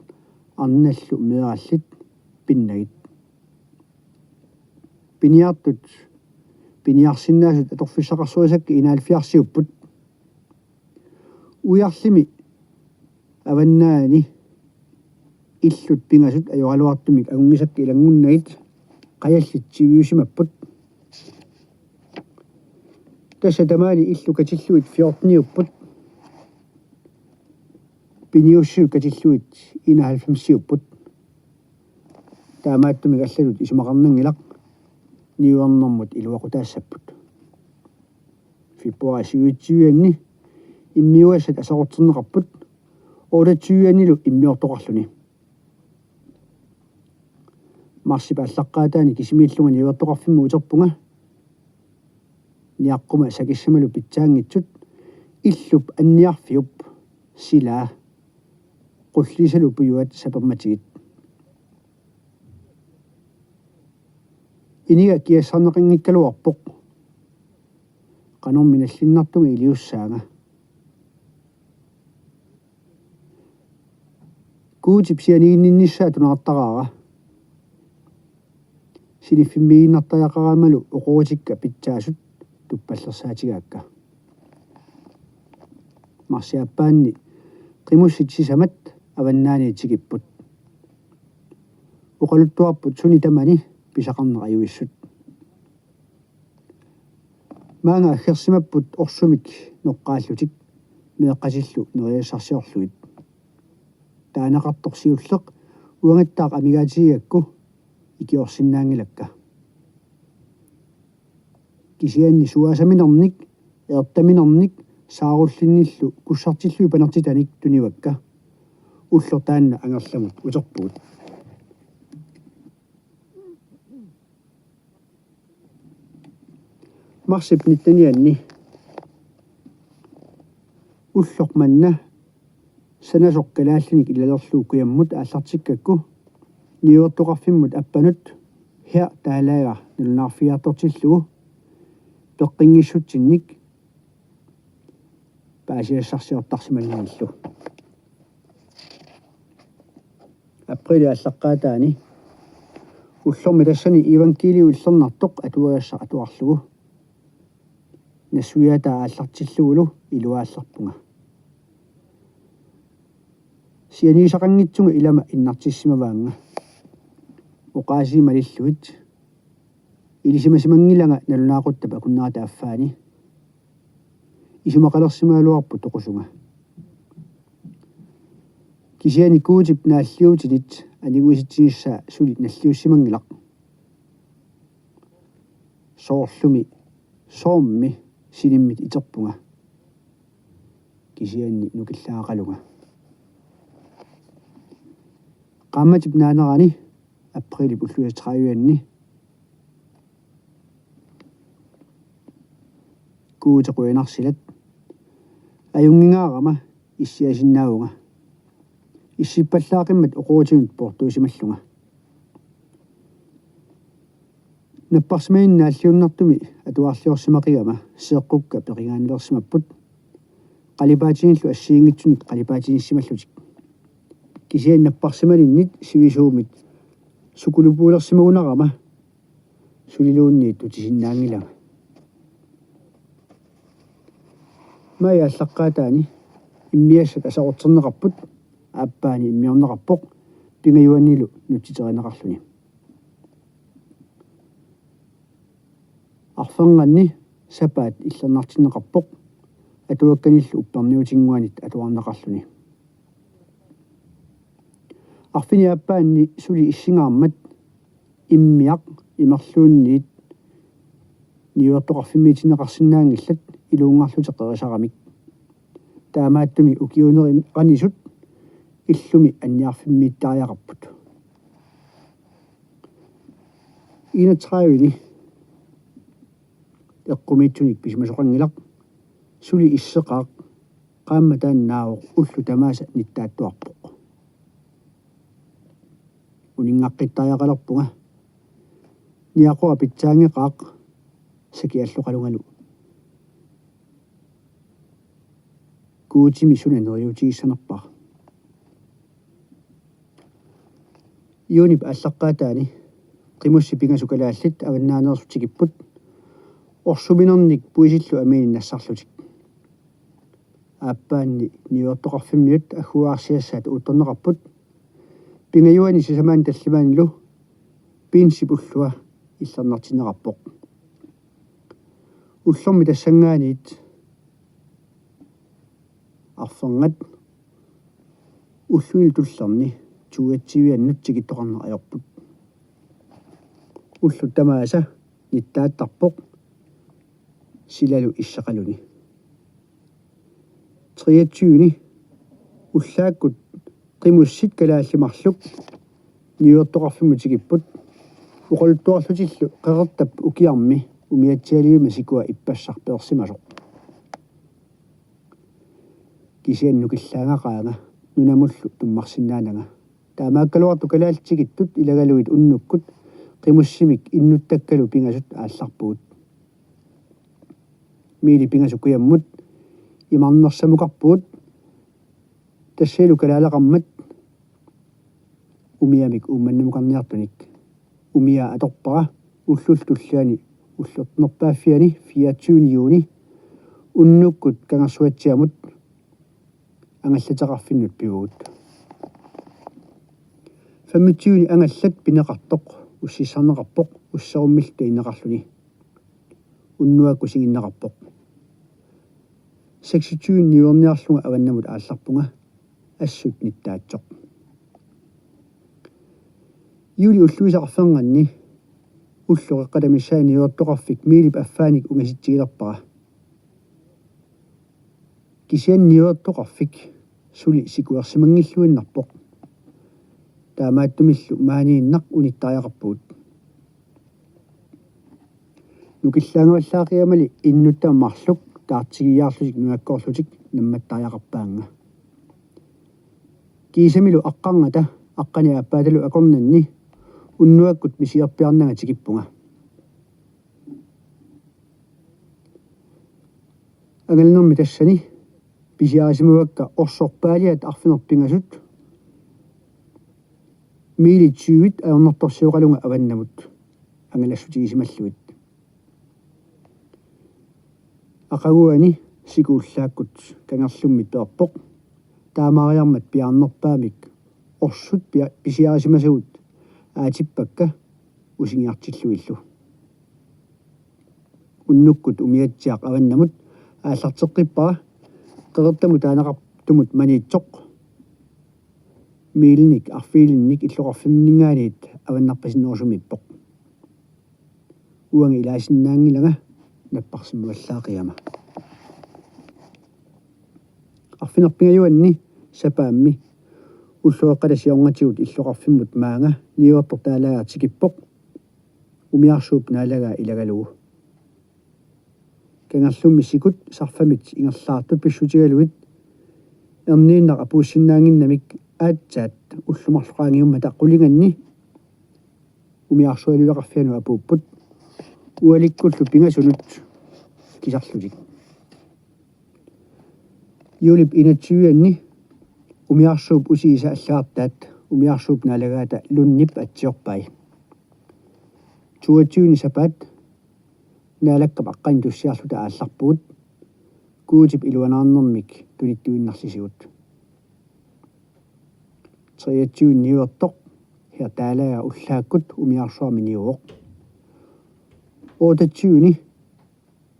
arnallu meerallit, pinnagit. Piniartut piniarsinnaasut atorfissaqarsuisakka enoghalvfjerdsiupput. Ujarlimi avannaani illut pingasut ajoraluartumik angunngisakka ilanngunnagit qajallit tyveusimapput. Tassa tamaani illut katillugit fjorteniupput. Piniussisut katillugit enoghalvfemsiupput. Taamaattumik allatut isumaqarnanngilaq, niuernermut iluaqutaassapput. Februaarip syvogtyve-anni immiugassat aserorterneqarput, otteogtyve-annilu immiortoqarluni. Marsip aallaqqaataani kisimiillunga niuertoqarfimmut uterpunga. Niaqquma sakissamalu pitsaanngitsut illup anniarfiup silaa qulliisalu pujuat sapermatigit. Iniga kiassarneqanngikkaluarpoq. Qanormi nallinnartunga iliussaanga. Guutip sianiginninnissaa tunaartaraara. Siniffimmiiginnartariaqaramalu oqorutikka pitsaasut tuppallersaatigaakka. Marsiaappaanni qimussit sisamat avannaaniit tikipput. Oqaluttuarput suni tamani pisaqarneq ajuissut. Maanga aggersimapput orsumik noqqaallutik meeqqatillu nerisassarsiorlugit. Taaneqartoq siulleq uangattaaq amigaatigigakku ikiorsinnaanngilakka. Kisianni suaasaminernik, eertaminernik saarullinnillu kussartillugit panertitanik tunivakka. Ulloq taanna angerlamut uterpugut. Marsip nittenianni ulloq manna sanasoq kalaallinik ilalerlugu kujammut aallartikkakku niuertoqarfimmut appanut Her Dalager nalunaarfigiartortillugu peqqinngissutsinik paasisassarsiortarsimanngillu. Apriilip aallaqqaataani ullormi tassani iivangkiiliu illernartoq atuagassaq atuarlugu nassuiaataa aallartillugulu iluaallerpunga. Sianigisaqanngitsunga ilama innartissimavaannga. Oqaasii malillugit ilisimasimanngilanga nalunaaquttap akunnerata affaani. Isumaqalersimagaluarpoq toqusunga. Kisianni Guutip naalliutinit aniguisitsinissaa suli nalliussimanngilaq. Soorlumi, soormi sinimmit iterpunga. Kisianni nukillaaqalunga. Qaammatip naanerani apriilip ulluisa tredive-anni: Guuti qujanarsilat. Ajunngingaarama issiasinnaavunga. Issippallaaqimmat oqorutinut poortuusimallunga. Napparsimaninni naalliunnartumi atuarliorsimaqigama seeqqukka peqingaannilersimapput. Qalipaatinillu assigiinngitsunik qalipaatinissimallutik. Kisianni napparsimaninnit sivisuumit sukulupuulersimagunarama suliluunniit tutisinnaanngilanga. Maji aallaqqaataani immiassat aserorterneqarput, aappaani immiorneqarpoq, pingajuannilu nutsiterineqarluni. Arfernganni sapaat illernartinneqarpoq, atuakkanillu upperniutinnguanit atuarneqarluni. Arfineq-aappaanni suli issingaarmat immiaq imerluunniit niuertoqarfimmiitinneqarsinnaanngillat iluunngarlutik qerisaramik. Taamaattumik ukiuunerit qanisut illumi anniarfimmiittariaqarput. Enogtrediveni eqqumiitsunik pisimasoqanngilaq, suli isseqaaq, qaammat taanna naavoq ullut tamaasa nittaattuarpoq. Uninngaqqittartariaqalerpunga, niaqora pitsaanngeqaaq sakialloqalungalu. Guutimi suna neriuutigissanerpara. Juunip aallaqqaataani qimussit pingasut kalaallit avannaaneersut tikipput, orsuminernik puisillu amiinik nassarlutik. Aappaanni niuertoqarfimmiut agguaarsiassaat uuttorneqarput. Pingajuani sisamaani tallimaanilu pinsip ullua illernartinneqarpoq. Ullormi tassanngaanniit arferngat ulluni tullerni toogtyveannut tikittoqarneq ajorput. Ullut tamaasa nittaattarpoq silalu isseqaluni. Treogtyveni ullaakkut qimussit kalaallit marluk niuertoqarfimmut tikipput, oqaluttuarlutillu qeqertap ukiarmi umiatsialiuma sikua ippassaq peersimasoq. Kisianni nukillaangaqaanga nunamullu tummarsinnaananga. Taamaakkaluartoq kalaallit tikittut ilagalugit unnukkut qimussimik innuttakkalu pingasut aallarpugut. Miili pingasut kujammut imarnersamukarpugut, tassanilu kalaaleqarmat umiamik Uummannamukarniartunik. Umiaq atorpara ullullu tulliani ullornerpaaffiani fireogtyvende juuni unnukkut Kangersuatsiamut angallateqarfinnut pivugut. Femogtyveni angallat pineqartoq ussissarneqarpoq usserummillu tunineqarluni. Unnuakkut singinneqarpoq. Seksogtyve niuerniarlunga avannamut aallarpunga, assut nittaatsoq. Juulip ulluisa arfernganni ulloq eqqata missaani niuertoqarfik miilip affaanik ungasitsigilerpara. Kisianni niuertoqarfik suli sikuersimanngilluinnarpoq. Taamaattumillu maaniinnaq unittariaqarpugut. Nukillaangavallaaqigamali innuttat marluk taartigiiaarlutik nunakkoorlutik nammattariaqarpaannga. Kiisamilu aqqarngata aqqani aappaatalu akornanni unnuakkut misiorpiarnanga tikippunga. Angalanermi tassani pisiarisimavakka orsorpaaliat arfineq-pingasut miilit tyvit ajornartorsioqalunga avannamut angalassutigisimallugu. Aqaguani siku ullaakkut kangerlummit peerpoq. Taamaariarmat piaarnerpaamik orsut pia-, pisiarisimasagut aatippakka usingiartillugillu. Unnukkut umiatsiaq avannamut aallarteqqippara, qeqertamut taaneqartumut Maniitsoq. Miilinik arfiilinnik illoqarfimminninngaanniit avannarpasinnerusumiippoq. Uanga ilaasinnaanngilanga napparsimmavallaaqigama. Arfineq-pingajuanni sapaammi ulloq eqqata siornatigut illoqarfimmut maanga niuertoq taalagaa tikippoq, umiarsuup naalagaa ilagalugu. Kangerlummi sikut sarfamit ingerlaartut pissutigalugit erniinnaq apuussinnaannginnamik aatsaat ullut marluk qaangiummata qulinganni umiarsualiveqarfianut apuupput. Ualikkullu pingasunut kisarlutik. Juulip enogtyve-anni umiarsuup usiisa allagartaat umiarsuup naalagaata Lundip atsiorpai. Toogtyve-ni sapaat Naalakkap aqqaneq-tussiarluta aallarpugut Guutip iluanaarnermik tunittuinnarlisigut. Treogtyve niuertoq Herr Dalager ullaakkut umiarsuarmi niuvoq. Otteogtyve-ni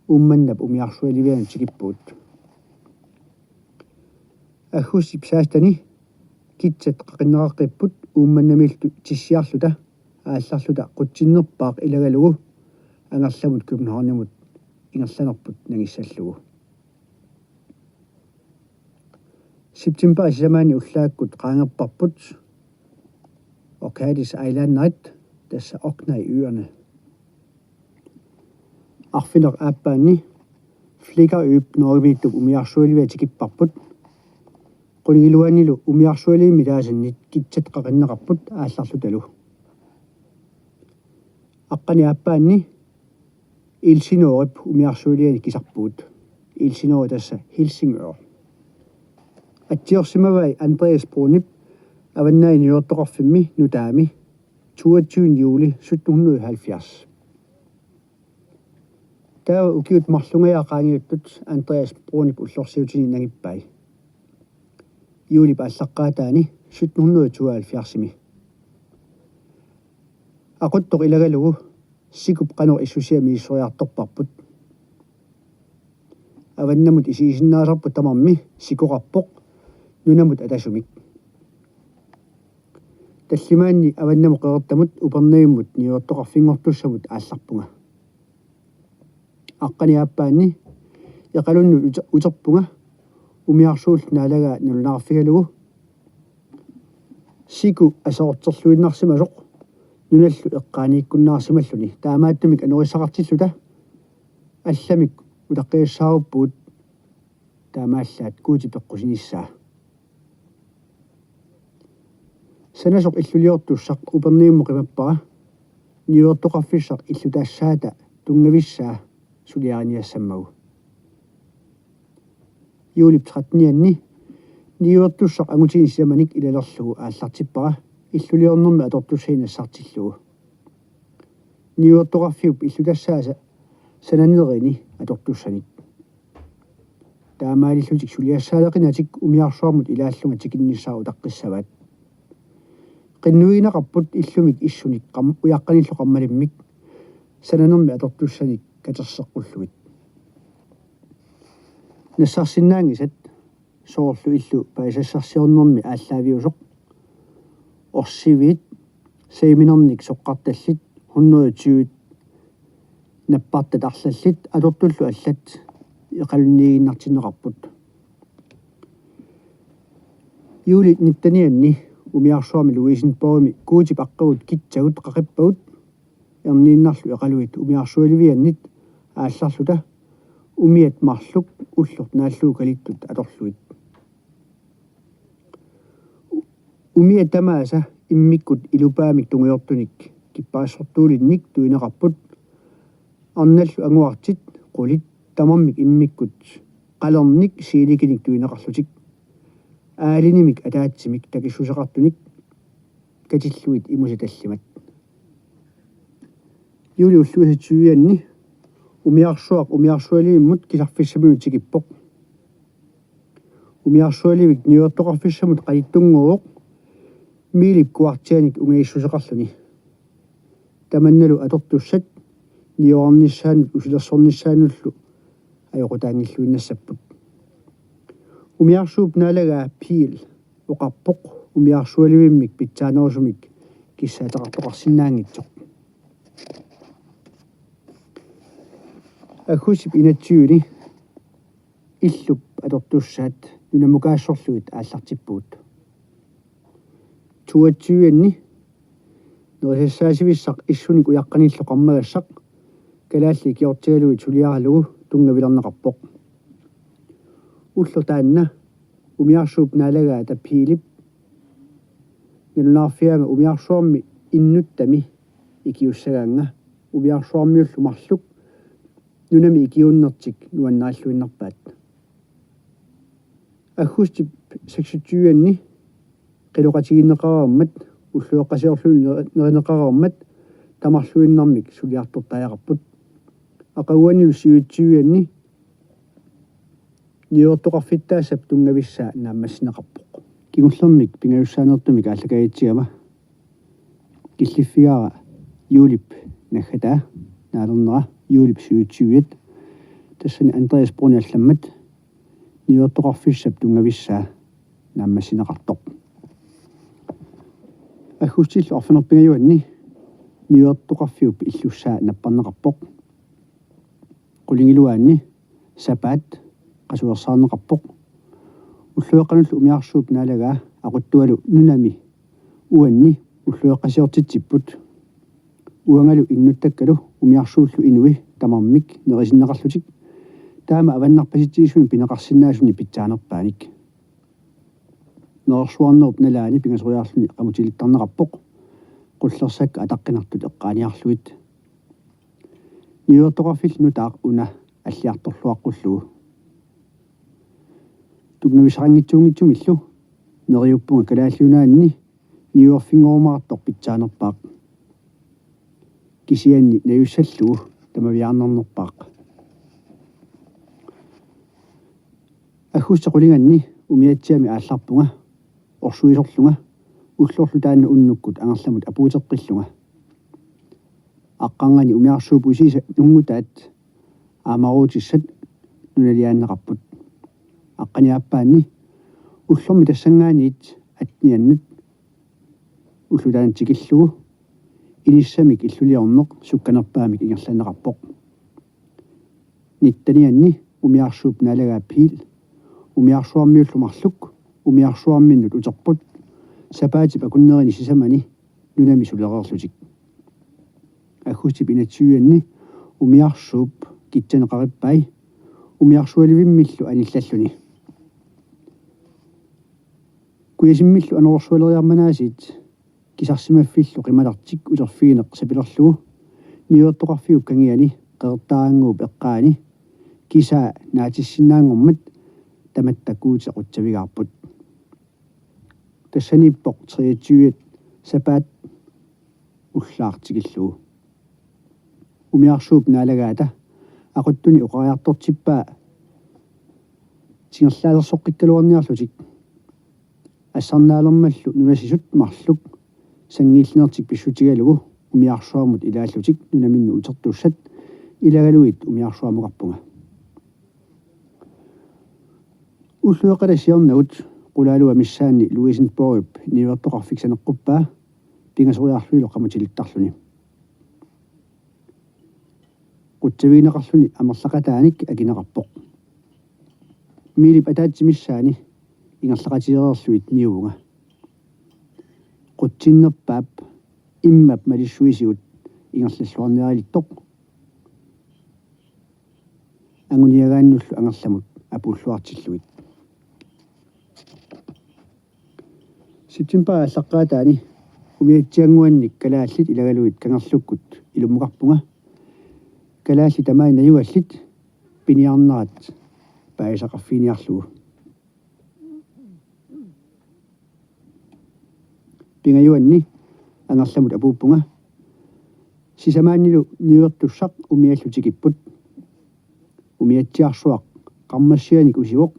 Uummannap umiarsualivianut tikippugut. Aggustip seksten-ani kitsat qaqinneqaqqipput Uummannamiillu tissiarluta aallarluta qutsinnerpaaq ilagalugu Angerlamut Københavnimut ingerlanerput nangissallugu. September sisamaanni ullaakkut qaangerparput Orcades Islanderit, tassa Orkney Øerne. Arfineq-aappaanni Flikkerøp Norgemiittup umiarsualivia tikipparput. Qunigiluaanilu umiarsualivimmik taasannit kitsat qaqinneqarput aallarlutalu. Aqqaneq-aappaanni Elsinorip umiarsualiani kisarpugut. Elsinor tassa Helsingør. Atsiorsimavai Andreas Bruunip Avannaata Niuertoqarfimmi nutaami toogtyvende juli sytten hundrede og halvfjerds. Taava ukiut marlungajaat qaangiuttut Andreas Bruunip ullorsiutini nangippai. Juulip aallaqqaataani sytten hundrede og tooghalvfjerds-imi. Aquttoq ilagalugu sikup qanoq issusia misissoriartorparput. Avannamut isigisinnaasarput tamarmi sikoqarpoq nunamut atasumik. Tallimaanni avannamut qeqertamut Upernavimmut niuertoqarfinngortussamut aallarpunga. Aqqaneq-aappaanni Iqalunnut uter-, uterpunga umiarsuullu naalagaa nalunaarfigalugu. Siku aserorterluinnarsimasoq nunallu eqqaaniikkunnaarsimalluni. Taamaattumik anorissaqartilluta allamik utaqqiassaaruppugut, taamaallaat Guuti peqqusinissaa. Sanasoq illuliortussaq Upernavimmut qimappara niuertoqarfissaq illutaassaata tunngavissaa suliariniassammagu. Juulip trettenianni niuertussaq angutini sisamanik ilalerlugu aallartippara illuliornermi atortussanik nassartillugu. Niuertoqarfiup illutassaasa sananerini atortussanik. Taamaalillutik suliassaaleqinatik umiarsuarmut ilaallunga tikinnissaat utaqqissavaat. Qinnuigineqarput illumik issunik qam-, ujaqqanillu qarmalimmik sananermi atortussanik katerseqqullugit. Nassarsinnaanngisat soorlu illu paasisassarsiornermi aallaaviusoq, orsiviit, saviminernik soqqartallit, hundrede tyve nappartat arlallit atortullu allat Iqalunniiginnartinneqarput. Juuli nittenianni umiarsuarmi Louisenborgimi Guutip aqqagut kitsagut qaqippagut, erniinnarlu Iqaluit umiarsualiviannit aallarluta umiat marluk ulloq naallugu kalittut atorlugit. Umiat tamaasa immikkut ilupaamik tungujortunik kipparissortuulinnik tuineqarput, arnallu anguartit, qulit, tamarmik immikkut qalernik siilikinik tuineqarlutik, aalinimik ataatsimik takissuseqartunik katillugit imusa tallimat. Juuli ulluisa tyve-anni umiarsuaq umiarsualivimmut kisarfissaminut tikippoq. Umiarsualivik niuertoqarfissamut qalittunnguuvoq miilip kuartianik ungagissuseqarluni. Tamannalu atortussat niuernissaannut usilersornissaannullu ajoqutaanngilluinnassapput. Umiarsuup naalagaa Pihl oqarpoq umiarsualivimmik pitsaanerusumik kissaateqartoqarsinnaanngitsoq. Aggustip enogtyve-ni illup atortussaat nunamukaassorlugit aallartippugut. Toogtyve-anni nerisassaasivissaq issunik ujaqqanillu qarmagassaq kalaallit ikiortigalugit suliaralugu tunngavilerneqarpoq. Ulloq taanna umiarsuup naalagaata Pihlip nalunaarfigaanga umiarsuarmi innuttami ikiussagaannga umiarsuarmiullu marluk nunami ikiuunnertik nuannarilluinnarpaat. Aggustip seksogtyve-anni qiloqatigiinneqareermat ulloqeqqasiorluni neri-, nerineqareermat tamarluinnarmik suliartortariaqarput. Aqaguanilu syvogtyve-anni niuertoqarfittaassap tunngavissaa naammassineqarpoq. Kingullermik pingajussaanertumik aallakaajitsigama killiffigaara juulip naggataa naalernera juulip syvogtyve-at, tassani Andreas Brun allammat niuertoqarfissap tunngavissaa naammassineqartoq. Aggustillu arfineq-pingajuanni niuertoqarfiup illussaa napparneqarpoq. Qulingiluaanni sapaat qasuersaarneqarpoq. Ulloqeqqanullu umiarsuup naalagaa aquttualu nunami uanni ulloqeqqasiortitsipput. Uangalu innuttakkalu umiarsuullu inui tamarmik nerisinneqarlutik, taama avannarpasitsisunik pineqarsinnaasunik pitsaanerpaanik. Nerersuarnerup nalaani pingasoriarluni qamutilittarneqarpoq, qullersakka ataqqinartut eqqaaniarlugit. Niuertoqarfillu nutaaq una alliartorluaqqullugu. Tunngavissaqanngitsuunngitsumillu neriuppunga Kalaallit Nunaanni niuerfinngorumaartoq pitsaanerpaaq. Kisianni najussallugu tamaviaarnarnerpaaq. Aggustip qulinganni umiatsiami aallarpunga, orsuisorlunga, ullorlu taanna unnukkut angerlamut apuuteqqillunga. Aqqarngani umiarsuup usiisa nunngutaat aamaruutissat nunaliaanneqarput. Aqqaniaappaanni ullormi tassanngaanniit atteniannut ulloq taanna tikillugu inissamik illuliorneq sukkanerpaamik ingerlanneqarpoq. Nittenianni umiarsuup naalagaa Piil umiarsuarmiullu marluk umiarsuarminnut uterput sapaatip akunnerini sisamani nunami sulereerlutik. Aggustip enogtyve-anni umiarsuup kitsaneqarippai umiarsualivimmillu anillalluni. Kujasimmillu anorersualeriarmanaasiit kisarsimaffillu qimalartik uterfigineq sapilerlugu niuertoqarfiup kangiani qeqertaarannguup eqqaani kisaa naatissinnaanngormat tamatta Guuti qutsavigaarput. Tassaniippoq treogtyve sapaat ullaaq tikillugu. Umiarsuup naalagaata aquttuni oqariartortippaa tingerlaalersoqqikkaluarniarlutik. Assarnaalermallu nunasisut marluk sanngiillinertik pissutigalugu umiarsuarmut ilaallutik nunaminnut utertussat ilagalugit umiarsuarmukarpunga. Ulloqeqqata siornagut qulaaluat missaanni Luisenborgip niuertoqarfik saneqquppaa pingasoriarlunilu qamutilittarluni. Qutsavigineqarluni amerlaqataanik akineqarpoq. Miilip ataatsip missaani ingerlaqatigereerlugit niuvunga. Qutsinnerpaap immap malissuisigut ingerlalluarniarilittoq anguniagaannullu angerlamut apuulluartillugit. Septembarip aallaqqaataani umiatsiannguannik kalaallit ilagalugit kangerlukkut ilummukarpunga. Kalaallit tamaani najugallit piniarnerat paasisaqarfiginiarlugu. Pingajuanni angerlamut apuuppunga. Sisamaannilu niuertussaq umiallu tikipput. Umiatsiarsuaq qarmassianik usivoq,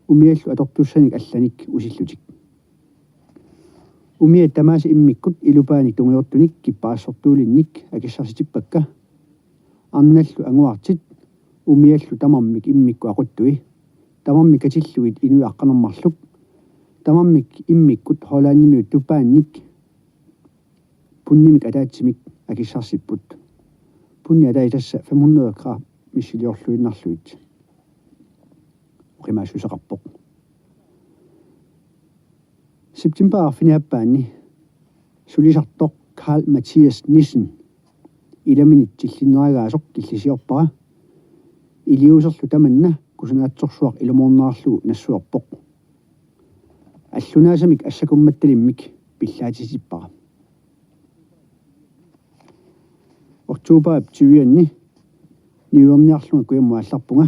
umiallu atortussanik allanik usillutik. Umiat tamaasa immikkut ilupaanik tungujortunik kipparassortuulinnik akissarsitippakka. Arnallu anguartit umiallu tamarmik immikkut aquttui, tamarmik katillugit inuit aqqaneq-marluk, tamarmik immikkut Hollandimiut tupaannik pundimik ataatsimik akissarsipput. Pundi ataaseq tassa fem hundrede gram missiliorluinnarlugit oqimaassuseqarpoq. Septembarip arfiniaappaanni sulisartoq Carl Mathias Nissen ilaminit tillinneragaasoq killisiorpara. Iliuuserlu tamanna kusanaatsorsuaq ilumoornerarlugu nassuerpoq. Allunaasamik assakummattalimmik pillaatitippara. Oktobarip tyve-anni niuerniarlunga kujammut aallarpunga.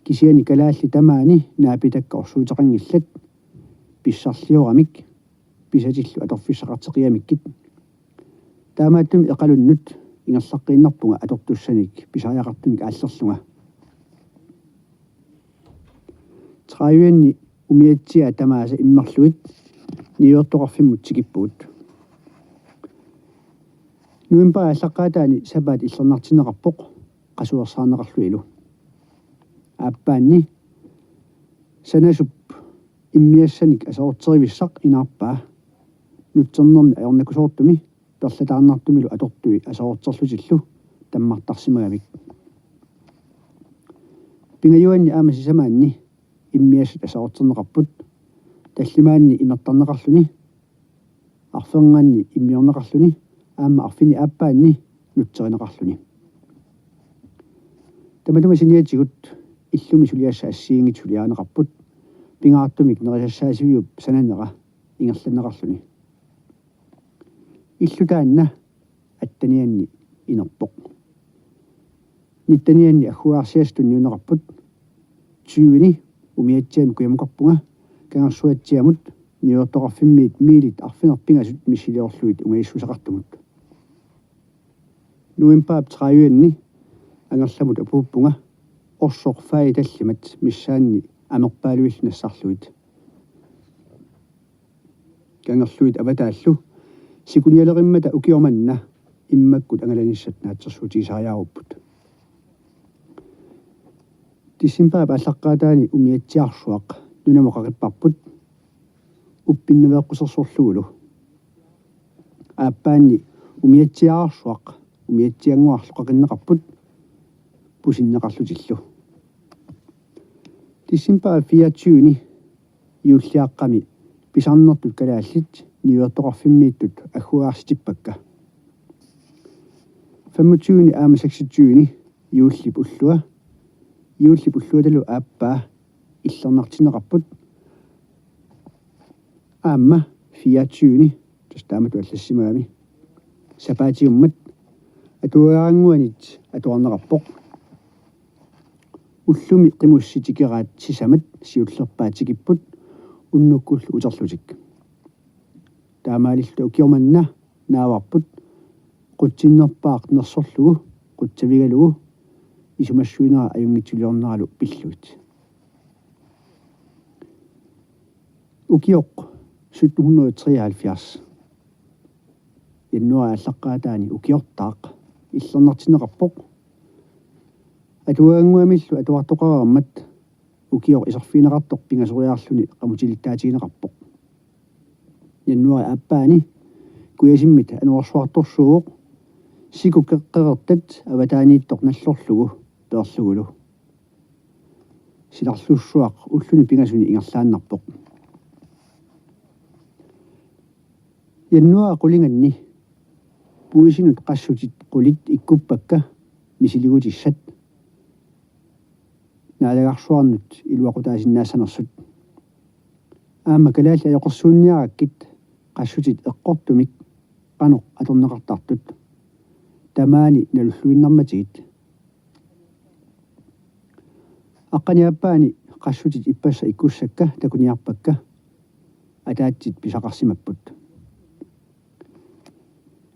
Kisianni kalaallit tamaani naapitakka orsuuteqanngillat pissarlioramik pisatillu atorfissaqarteqigamikkit. Taamaattumik eqalunnut ingerlaqqiinnarpunga atortussanik pisariaqartunik aallerlunga. Tredive-anni umiatsiaat tamaasa immerlugit niuertoqarfimmut tikippugut. Novembarip aallaqqaataani sapaat illernartinneqarpoq qasuersaarneqarlunilu. Aappaanni sanasup immiassanik aserorterivissaq inaarpaa nutsernermi ajornakusoortumi perlataarnartumilu atortui aserorterlutillu tammartarsimagamik. Pingajuanni aamma sisamaanni immiassat aserorterneqarput, tallimaanni imertarneqarluni, arfernanni immiorneqarluni aamma arfineq-aappaanni nutserineqarluni. Tamatuma saniatigut illumi suliassat assigiinngitsut suliarineqarput, pingaartumik nerisassaasiviup sananera ingerlanneqarluni. Illu taanna attenianni inerpoq. Nittenianni agguagarsiassat tunniunneqarput. Tyveni umiatsiamik kujammukarpunga Kangersuatsiamut niuertoqarfimmiit miilit arfineq-pingasut missiliorlugit ungajassuseqartumut. Novembarip tredive-anni Angerlamut apuuppunga orsoq fagit tallimat missaanni amerpaaluillu nassarlugit. Kangerluit avataallu sikunialerimmata ukioq manna immakkut angalanissat naatsorsuutigisariaarupput. Decembarip aallaqqaataani umiatsiaarsuaq nunamut qaqipparput uppinnaveeqqusersorlugulu. Aappaanni umiatsiaarsuaq umiatsiannguarlu qaqinneqarput pusinneqarlutillu. Decembarip fireogtyve-ni juulliaqqami pisarnertut kalaallit niuertoqarfimmiittut agguagarsitippakka. Femogtyve-ni aamma seksogtyve-ni juullip ullua. Juullip ulluatalu aappaa illernartinneqarput. Aamma fireogtyve-ni, tassa taamatut allassimagami, sapaatiummat atuagannguanit atuarneqarpoq. Ullumi qimussi tikeraat sisamat siullerpaat tikipput unnukkullu uterlutik. Taamaalilluta ukioq manna naavarput qutsinnerpaaq nersorlugu qutsavigalugu isumassuinera ajunngitsuliorneralu pillugit. Ukioq sytten hundrede og treoghalvfjerds. Januaarip aallaqqaataani ukiortaaq illernartinneqarpoq. Atuagannguamillu atuartoqareermat ukioq iserfigineqartoq pingasoriarluni qamutilittaatigineqarpoq. Januaarip aappaani kujasimmit anorersuartorsuuvoq, siku qeqertat avataaniittoq nallorlugu peerlugulu. Silarlussuaq ulluni pingasuni ingerlaannarpoq. Januaarip qulinganni puisinut qassutit qulit ikkuppakka misiligutissat naalagarsuarnut iluaqutaasinnaassanersut. Aamma kalaallit ajoqersuunniarakkit qassutit eqqortumik qanoq atorneqartartut tamaani nalulluinnarmatigit. Aqqani aappaani qassutit ippassaq ikkussakka takuniarpakka ataatsit pisaqarsimapput.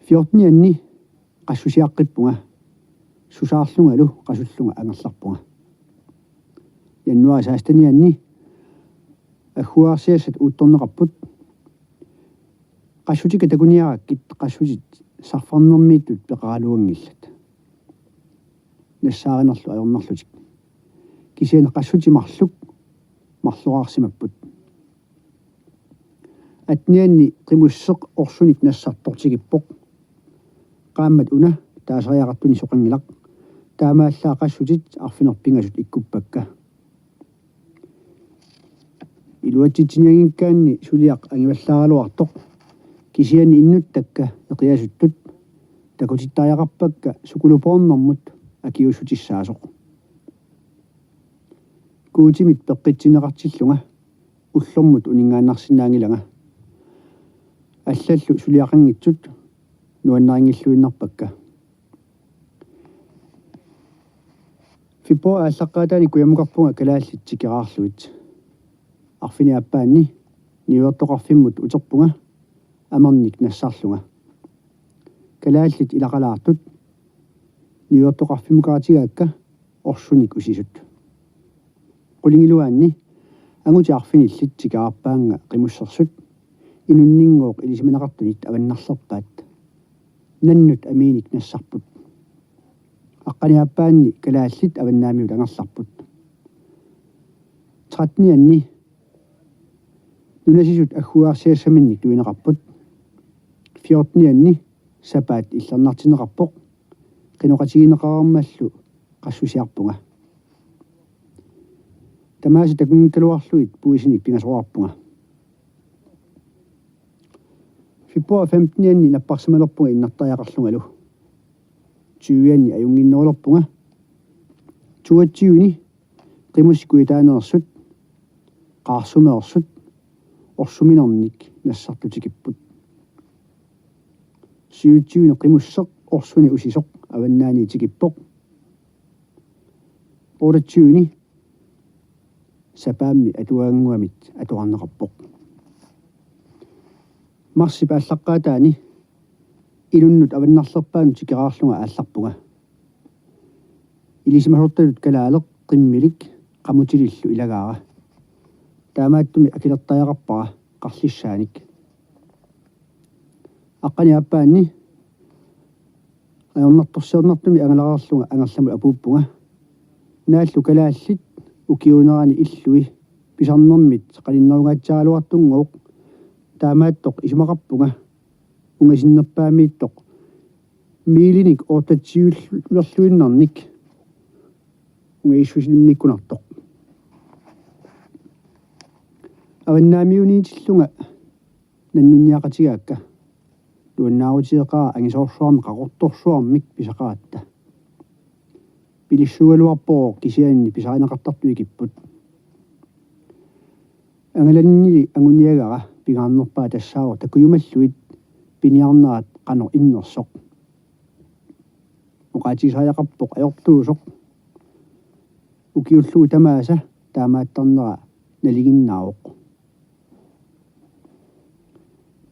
Fjortenianni qassusiaqqippunga, susaarlungalu qasullunga angerlarpunga. Januaarip sekstenianni agguagarsiassat uuttorneqarput. Qassutikka takuniarakkit qassutit sarfarnermiittut peqaraluanngillat, nassaarinerlu ajornarlutik. Kisianni qassutit marluk marloraarsimapput. Attenianni qimusseq orsunik nassartoq tikippoq. Qaammat una taasariaqartunik soqanngilaq. Taamaallaat qassutit arfineq-pingasut ikkuppakka. Iluatsitsinianngikkaanni suliaq angivallaaraluartoq, kisianni innuttakka eqiasuttut takutittariaqarpakka sukulupoornermut akiuussutissaasoq. Guutimit peqqitsinneqartillunga ullormut uninngaannarsinnaanngilanga. Allallu suliaqanngitsut nuannarinngilluinnarpakka. Februarip aallaqqaataani kujammukarpunga kalaallit tikeraarlugit. Arfineq-aappaanni niuertoqarfimmut uterpunga amernik nassarlunga. Kalaallit ilaqalaartut niuertoqarfimmukaatigaakka orsunik usisut. Qulingiluaanni angutit arfinillit tikeraarpaannga qimussersut inunninngooq ilisimaneqartunit avannarlerpaat. Nannut amiinik nassarput. Aqqaneq-aappaanni kalaallit avannaamiut angerlarput. Trettenianni nunasisut agguarsiassaminnik tuineqarput. Fjortenianni sapaat illernartinneqarpoq. Qinoqatigineqareermallu qassusiarpunga. Tamaasa takunngikkaluarlugit puisinik pingasoraarpunga. Februar femtenianni napparsimalerpunga innartariaqarlungalu. Tyvianni ajunnginnerulerpunga. Toogtyveni qimussit kujataaneersut, qaarsumeersut, orsuminernik nassartut tikipput. Syvogtyveni qimusseq orsunik usisoq avannaani tikippoq. Otteogtyveni sapaammi atuagannguamit atuarneqarpoq. Marsip aallaqqaataani inunnut avannarlerpaanut tikeraarlunga aallarpunga. Ilisimasortatut kalaaleq qimmilik qamutilillu ilagaara. Taamaattumik akilertariaqarpara qarlissaanik. Aqqaneq-aappaanni ajornartorsiornartumik angalareerlunga angerlamut apuuppunga. Naallu kalaallit ukiuunerani illui pisarnermit qaninnerungaatsiaraluartunngooq. Taamaattoq isumaqarpunga ungasinnerpaamiittoq miilinik otteogtyveerluinnarnik ungaissusimmikkunartoq. Avannaamiuniitillunga nannunniaqatigaakka. Nuannaarutigeqaara angisoorsuarmik qaqortorsuarmik pisaqaratta. Pilissuugaluarpoq kisianni pisarineqartartut ikipput. Angalaninnili anguniagara pingaarnerpaaq tassaavoq takujumallugit piniarnerat qanoq innersoq. Oqaatigisariaqarpoq ajortuusoq. Ukiullugu tamaasa taamaattarnera nalinginnaavoq.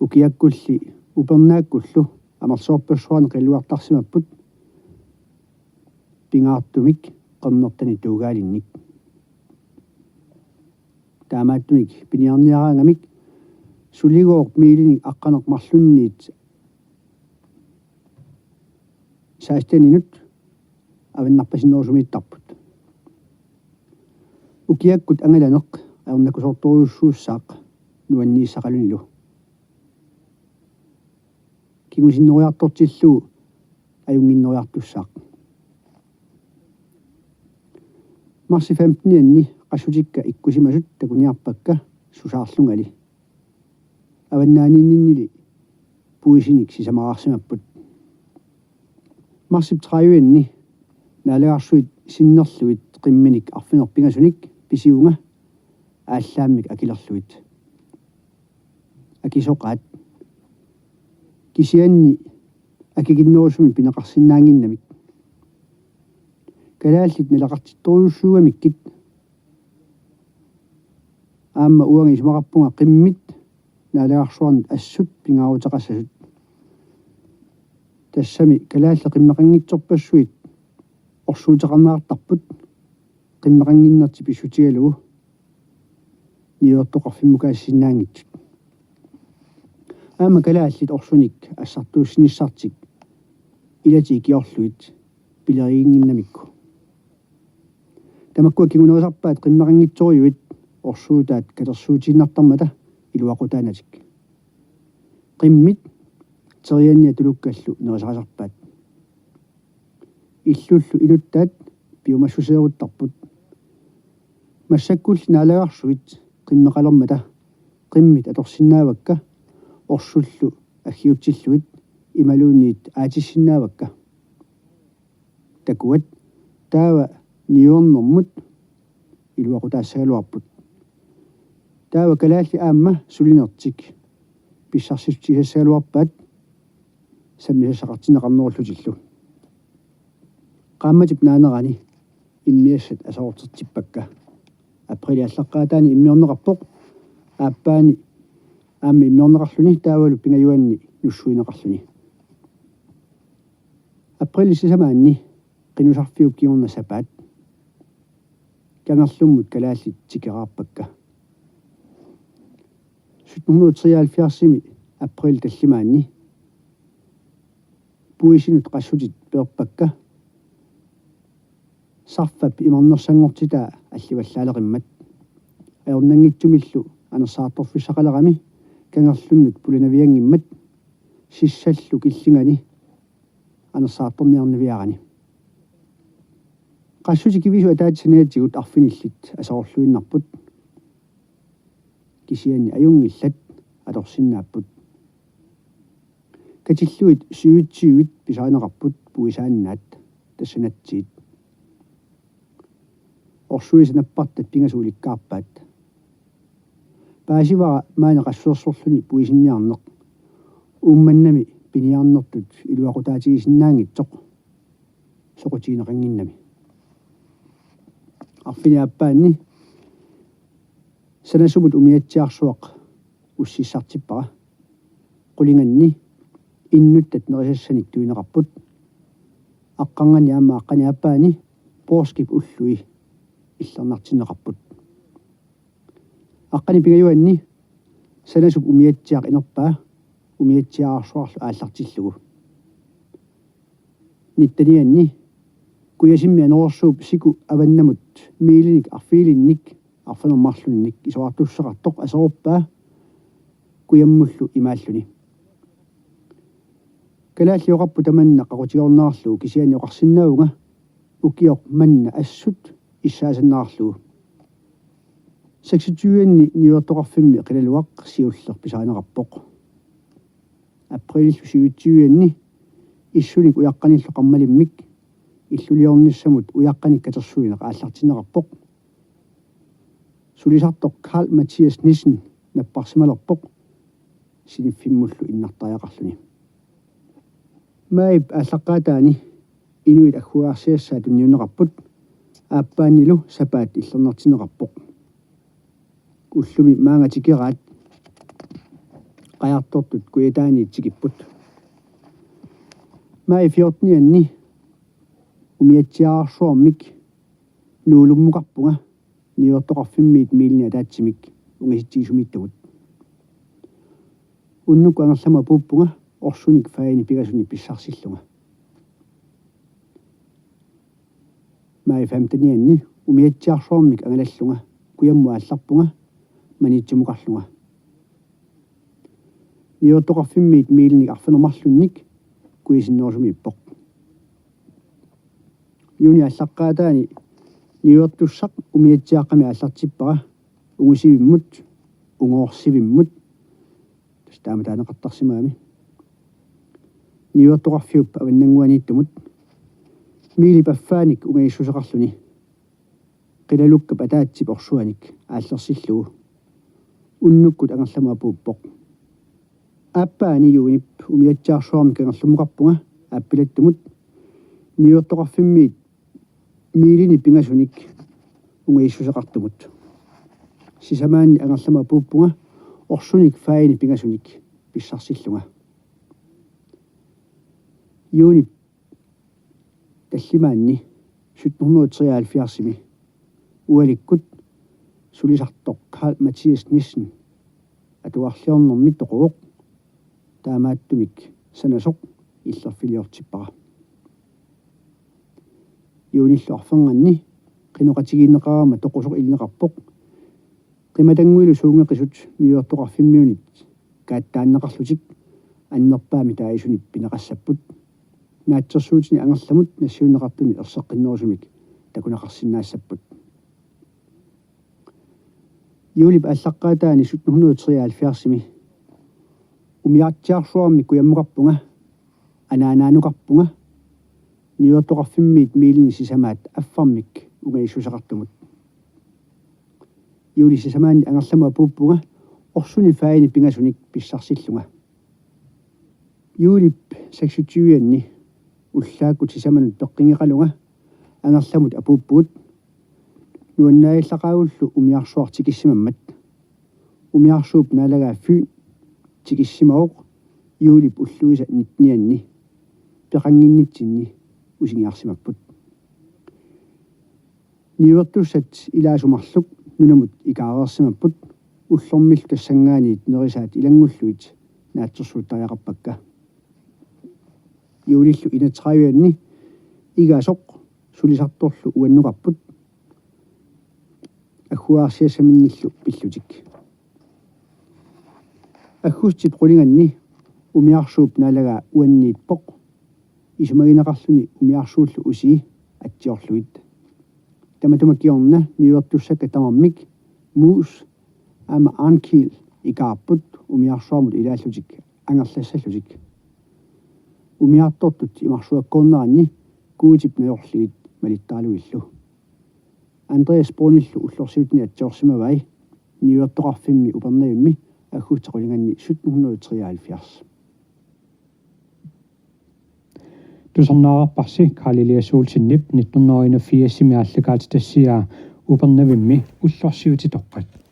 Ukiakkulli upernaakkullu amerlasoorpassuarnik qiluartarsimapput pingaartumik qernertanik tuugalinnik. Taamaattumik piniarniaraangamik suligooq miilinik aqqaneq-marlunniit seksteninut avannarpasinnerusumiittarput. Ukiakkut angalaneq ajornakusoortorujussuussaaq nuanniissaqalunilu. Kingusinnerujussuartillugu ajunnginnerujussuussaaq. Marsip femtenianni qassutikka ikkusimasut takuniarpakka susaarlungali. Avannaaniinninnili puisinik sisamaraarsimapput. Marsip tredive-anni naalagarsuit sinnerlugit qimminik arfineq-pingasunik pisivunga aallaammik akilerlugit. Akisoqaat. Kisianni akikinnerusumik pineqarsinnaannginnamik. Kalaallit naleqartittorujussuugamikkit. Aamma uanga isumaqarpunga qimmit naalagarsuarnut assut pingaaruteqassasut. Tassami kalaallit qimmeqanngitsorpassuit orsuuteqarneqartarput qimmeqannginnertik pissutigalugu niuertoqarfimmukaasinnaanngitsut. Aamma kalaallit orsunik assartuussinissartik ilatik ikiorlugit pileriginnginnamikku. Tamakkua kingunerisarpaat qimmeqanngitsorujuit orsuutaat katersuutiinnartarmata iluaqutaanatik. Qimmit terianniat tulukkallu nerisarisarpaat. Illullu inuttaat piumassuseeruttarput. Massakkulli naalagarsuit qimmeqalermata qimmit atorsinnaavakka orsullu aggiutsillugit imaluunniit aatissinnaavakka. Takuat taava niuernermut iluaqutaassagaluarput. Taava kalaallit aamma sulinertik pissarsissutigisassagaluarpaat sammisassaqartinneqarnerullutillu. Qaammatip naanerani immiassat aserortertippakka. Apriilip aallaqqaataani immiorneqarpoq, aappaani aamma immiorneqarluni taavalu pingajuanni nussuineqarluni. Apriilip sisamaanni qinusarfiup kingorna sapaat Kangerlummut kalaallit tikeraarpakka. Sytten hundrede treoghalvfjerdsimi apriilip tallimaanni puisinut qassutit peerpakka. Sarfap imarnersanngortitaa allivallaaleqimmat. Ajornanngitsumillu anersaartorfissaqalerami kangerlunnut pulanavianngimmat, sissallu killingani anersaartorniarnaviarani. Qassutit kivisut ataatsip saniatigut arfinillit aserorluinnarput. Kisianni ajunngillat atorsinnaapput. Katillugit syvogtyvit pisarineqarput puisaannaat, tassa natsiit. Orsuisa nappartat pingasut ulikkaarpaat. Paasivara maani qassusersorluni puisinniarneq. Uummannami piniarnertut iluaqutaatigisinnaanngitsoq soqutigineqannginnami. Arfineq-aappaanni sanasumut umiatsiaarsuaq ussissartippara. Qulinganni innuttat nerisassanik tuineqarput. Aqqarnganni aamma aqqaneq-aappaani poorskip ullui illernartinneqarput. Aqqaneq-pingajuanni sanasup umiatsiaq inerpaa umiatsiaarsuarlu aallartillugu. Nittenianni kujasimmi anorersuup siku avannamut miilinik arfiilinnik arfineq-marlunnik isorartussaqartoq aseruppaa kujammullu imaalluni. Kalaallit oqarput tamanna qaqutigoornerarlugu, kisianni oqarsinnaavunga ukioq manna assut issaasannerarlugu. Seksogtyveanni niuertoqarfimmi qilaluaq siulleq pisarineqarpoq. Apriilillu syvogtyveanni issunik ujaqqanillu qarmalimmik illuliornissamut ujaqqanik katersuineq aallartinneqarpoq. Sulisartoq Carl Mathias Nissen napparsimalerpoq siniffimmullu innartariaqarluni. Maajip aallaqqaataani inuit agguagarsiassaat tunniunneqarput, aappaannilu sapaat illernartinneqarpoq. Ullumi maanga tikeraat qajartortut kujataaniit tikipput. Maajip fjortenianni umiatsiaarsuarmik nuulummukarpunga niuertoqarfimmiit miilinik ataatsimik ungasitsisumiittumut. Unnukkut angerlamut apuuppunga orsunik faajinik pingasunik pissarsillunga. Maajip femtenianni umiatsiaarsuarmik angalallunga kujammut aallarpunga Maniitsumukarlunga. Niuertoqarfimmiit miilinik arfineq-marlunnik kujasinnerusumiippoq. Juunip aallaqqaataani niuertussaq umiatsiaaqqamik aallartippara ungusivimmut, ungoorsivimmut, tassa taama taaneqartarsimagami, niuertoqarfiup avannannguaniittumut miilip affaanik ungajussuseqarluni. Qilalukkap ataatsip orsuanik aallersillugu. Unnukkut angerlamut apuuppoq. Aappaani juunip umiatsiaarsuarmik kangerlummukarpunga aappilattumut niuertoqarfimmiit miilinik pingasunik ungajussuseqartumut. Sisamaanni angerlamut apuuppunga orsunik faajinik pingasunik pissarsillunga. Juunip tallimaanni sytten hundrede treoghalvfjerdsimi ualikkut sulisartoq Carl Mathias Nissen atugarliornermi toquvoq, taamaattumik sanasoq illerfiliortippara. Juunillu arfernganni qinoqatigiinneqarama toqusoq ilineqarpoq. Qimatannguilu suunngeqisut niuertoqarfimmiunit kaattaanneqarlutik annerpaamik taasunit pineqassapput. Naatsorsuutini angerlamut nassiunneqartuni erseqqinnerusumik takuneqarsinnaassapput. Juulip aallaqqaataani sytten hundrede treoghalvfjerdsimi umiatsiaarsuarmik kujammukarpunga, anaanaanukarpunga, niuertoqarfimmiit miilinik sisamaat affarmik ungajussuseqartumut. Juulip sisamaanni angerlamut apuuppunga orsunik faajinik pingasunik pissarsillunga. Juulip seksogtyve-anni ullaakkut sisamanut peqqinngeqalunga Angerlamut apuuppugut, nuannaallaqaagullu umiarsuaq tikissimammat. Umiarsuup naalagaa Fyn tikissimavoq juulip ulluisa nittenianni. Peqannginnitsinni usingiarsimapput. Niuertussat ilaasut marluk nunamut ikaareersimapput, ullormillu tassanngaanniit nerisaat ilanngullugit naatsorsuuttariaqarpakka. Juulillu enogtredive-anni igasoq sulisartorlu uannukarput agguaarsiassaminnillu pillutik. Aggustip qulinganni umiarsuup naalagaa uanniippoq, isumagineqarluni umiarsuullu usii atsiorlugit. Tamatuma kingorna niuertussakka tamarmik Muus aamma Arnkiel ikaarput umiarsuarmut ilaallutik angerlassallutik. Umiartortut imarsuakkoorneranni Guutip najorlugit malittaralugillu. Andreas Bruunillu ullorsiutini atsiorsimavai niuertoqarfimmi Upernavimmi aggustip qulinganni sytten hundrede og treoghalvfjerds. Tusarnaarparsi Karl Elias Olsenip nitten hundrede og enogfirsimi aallakaatitassiaa Upernavimmi ullorsiutitoqqat.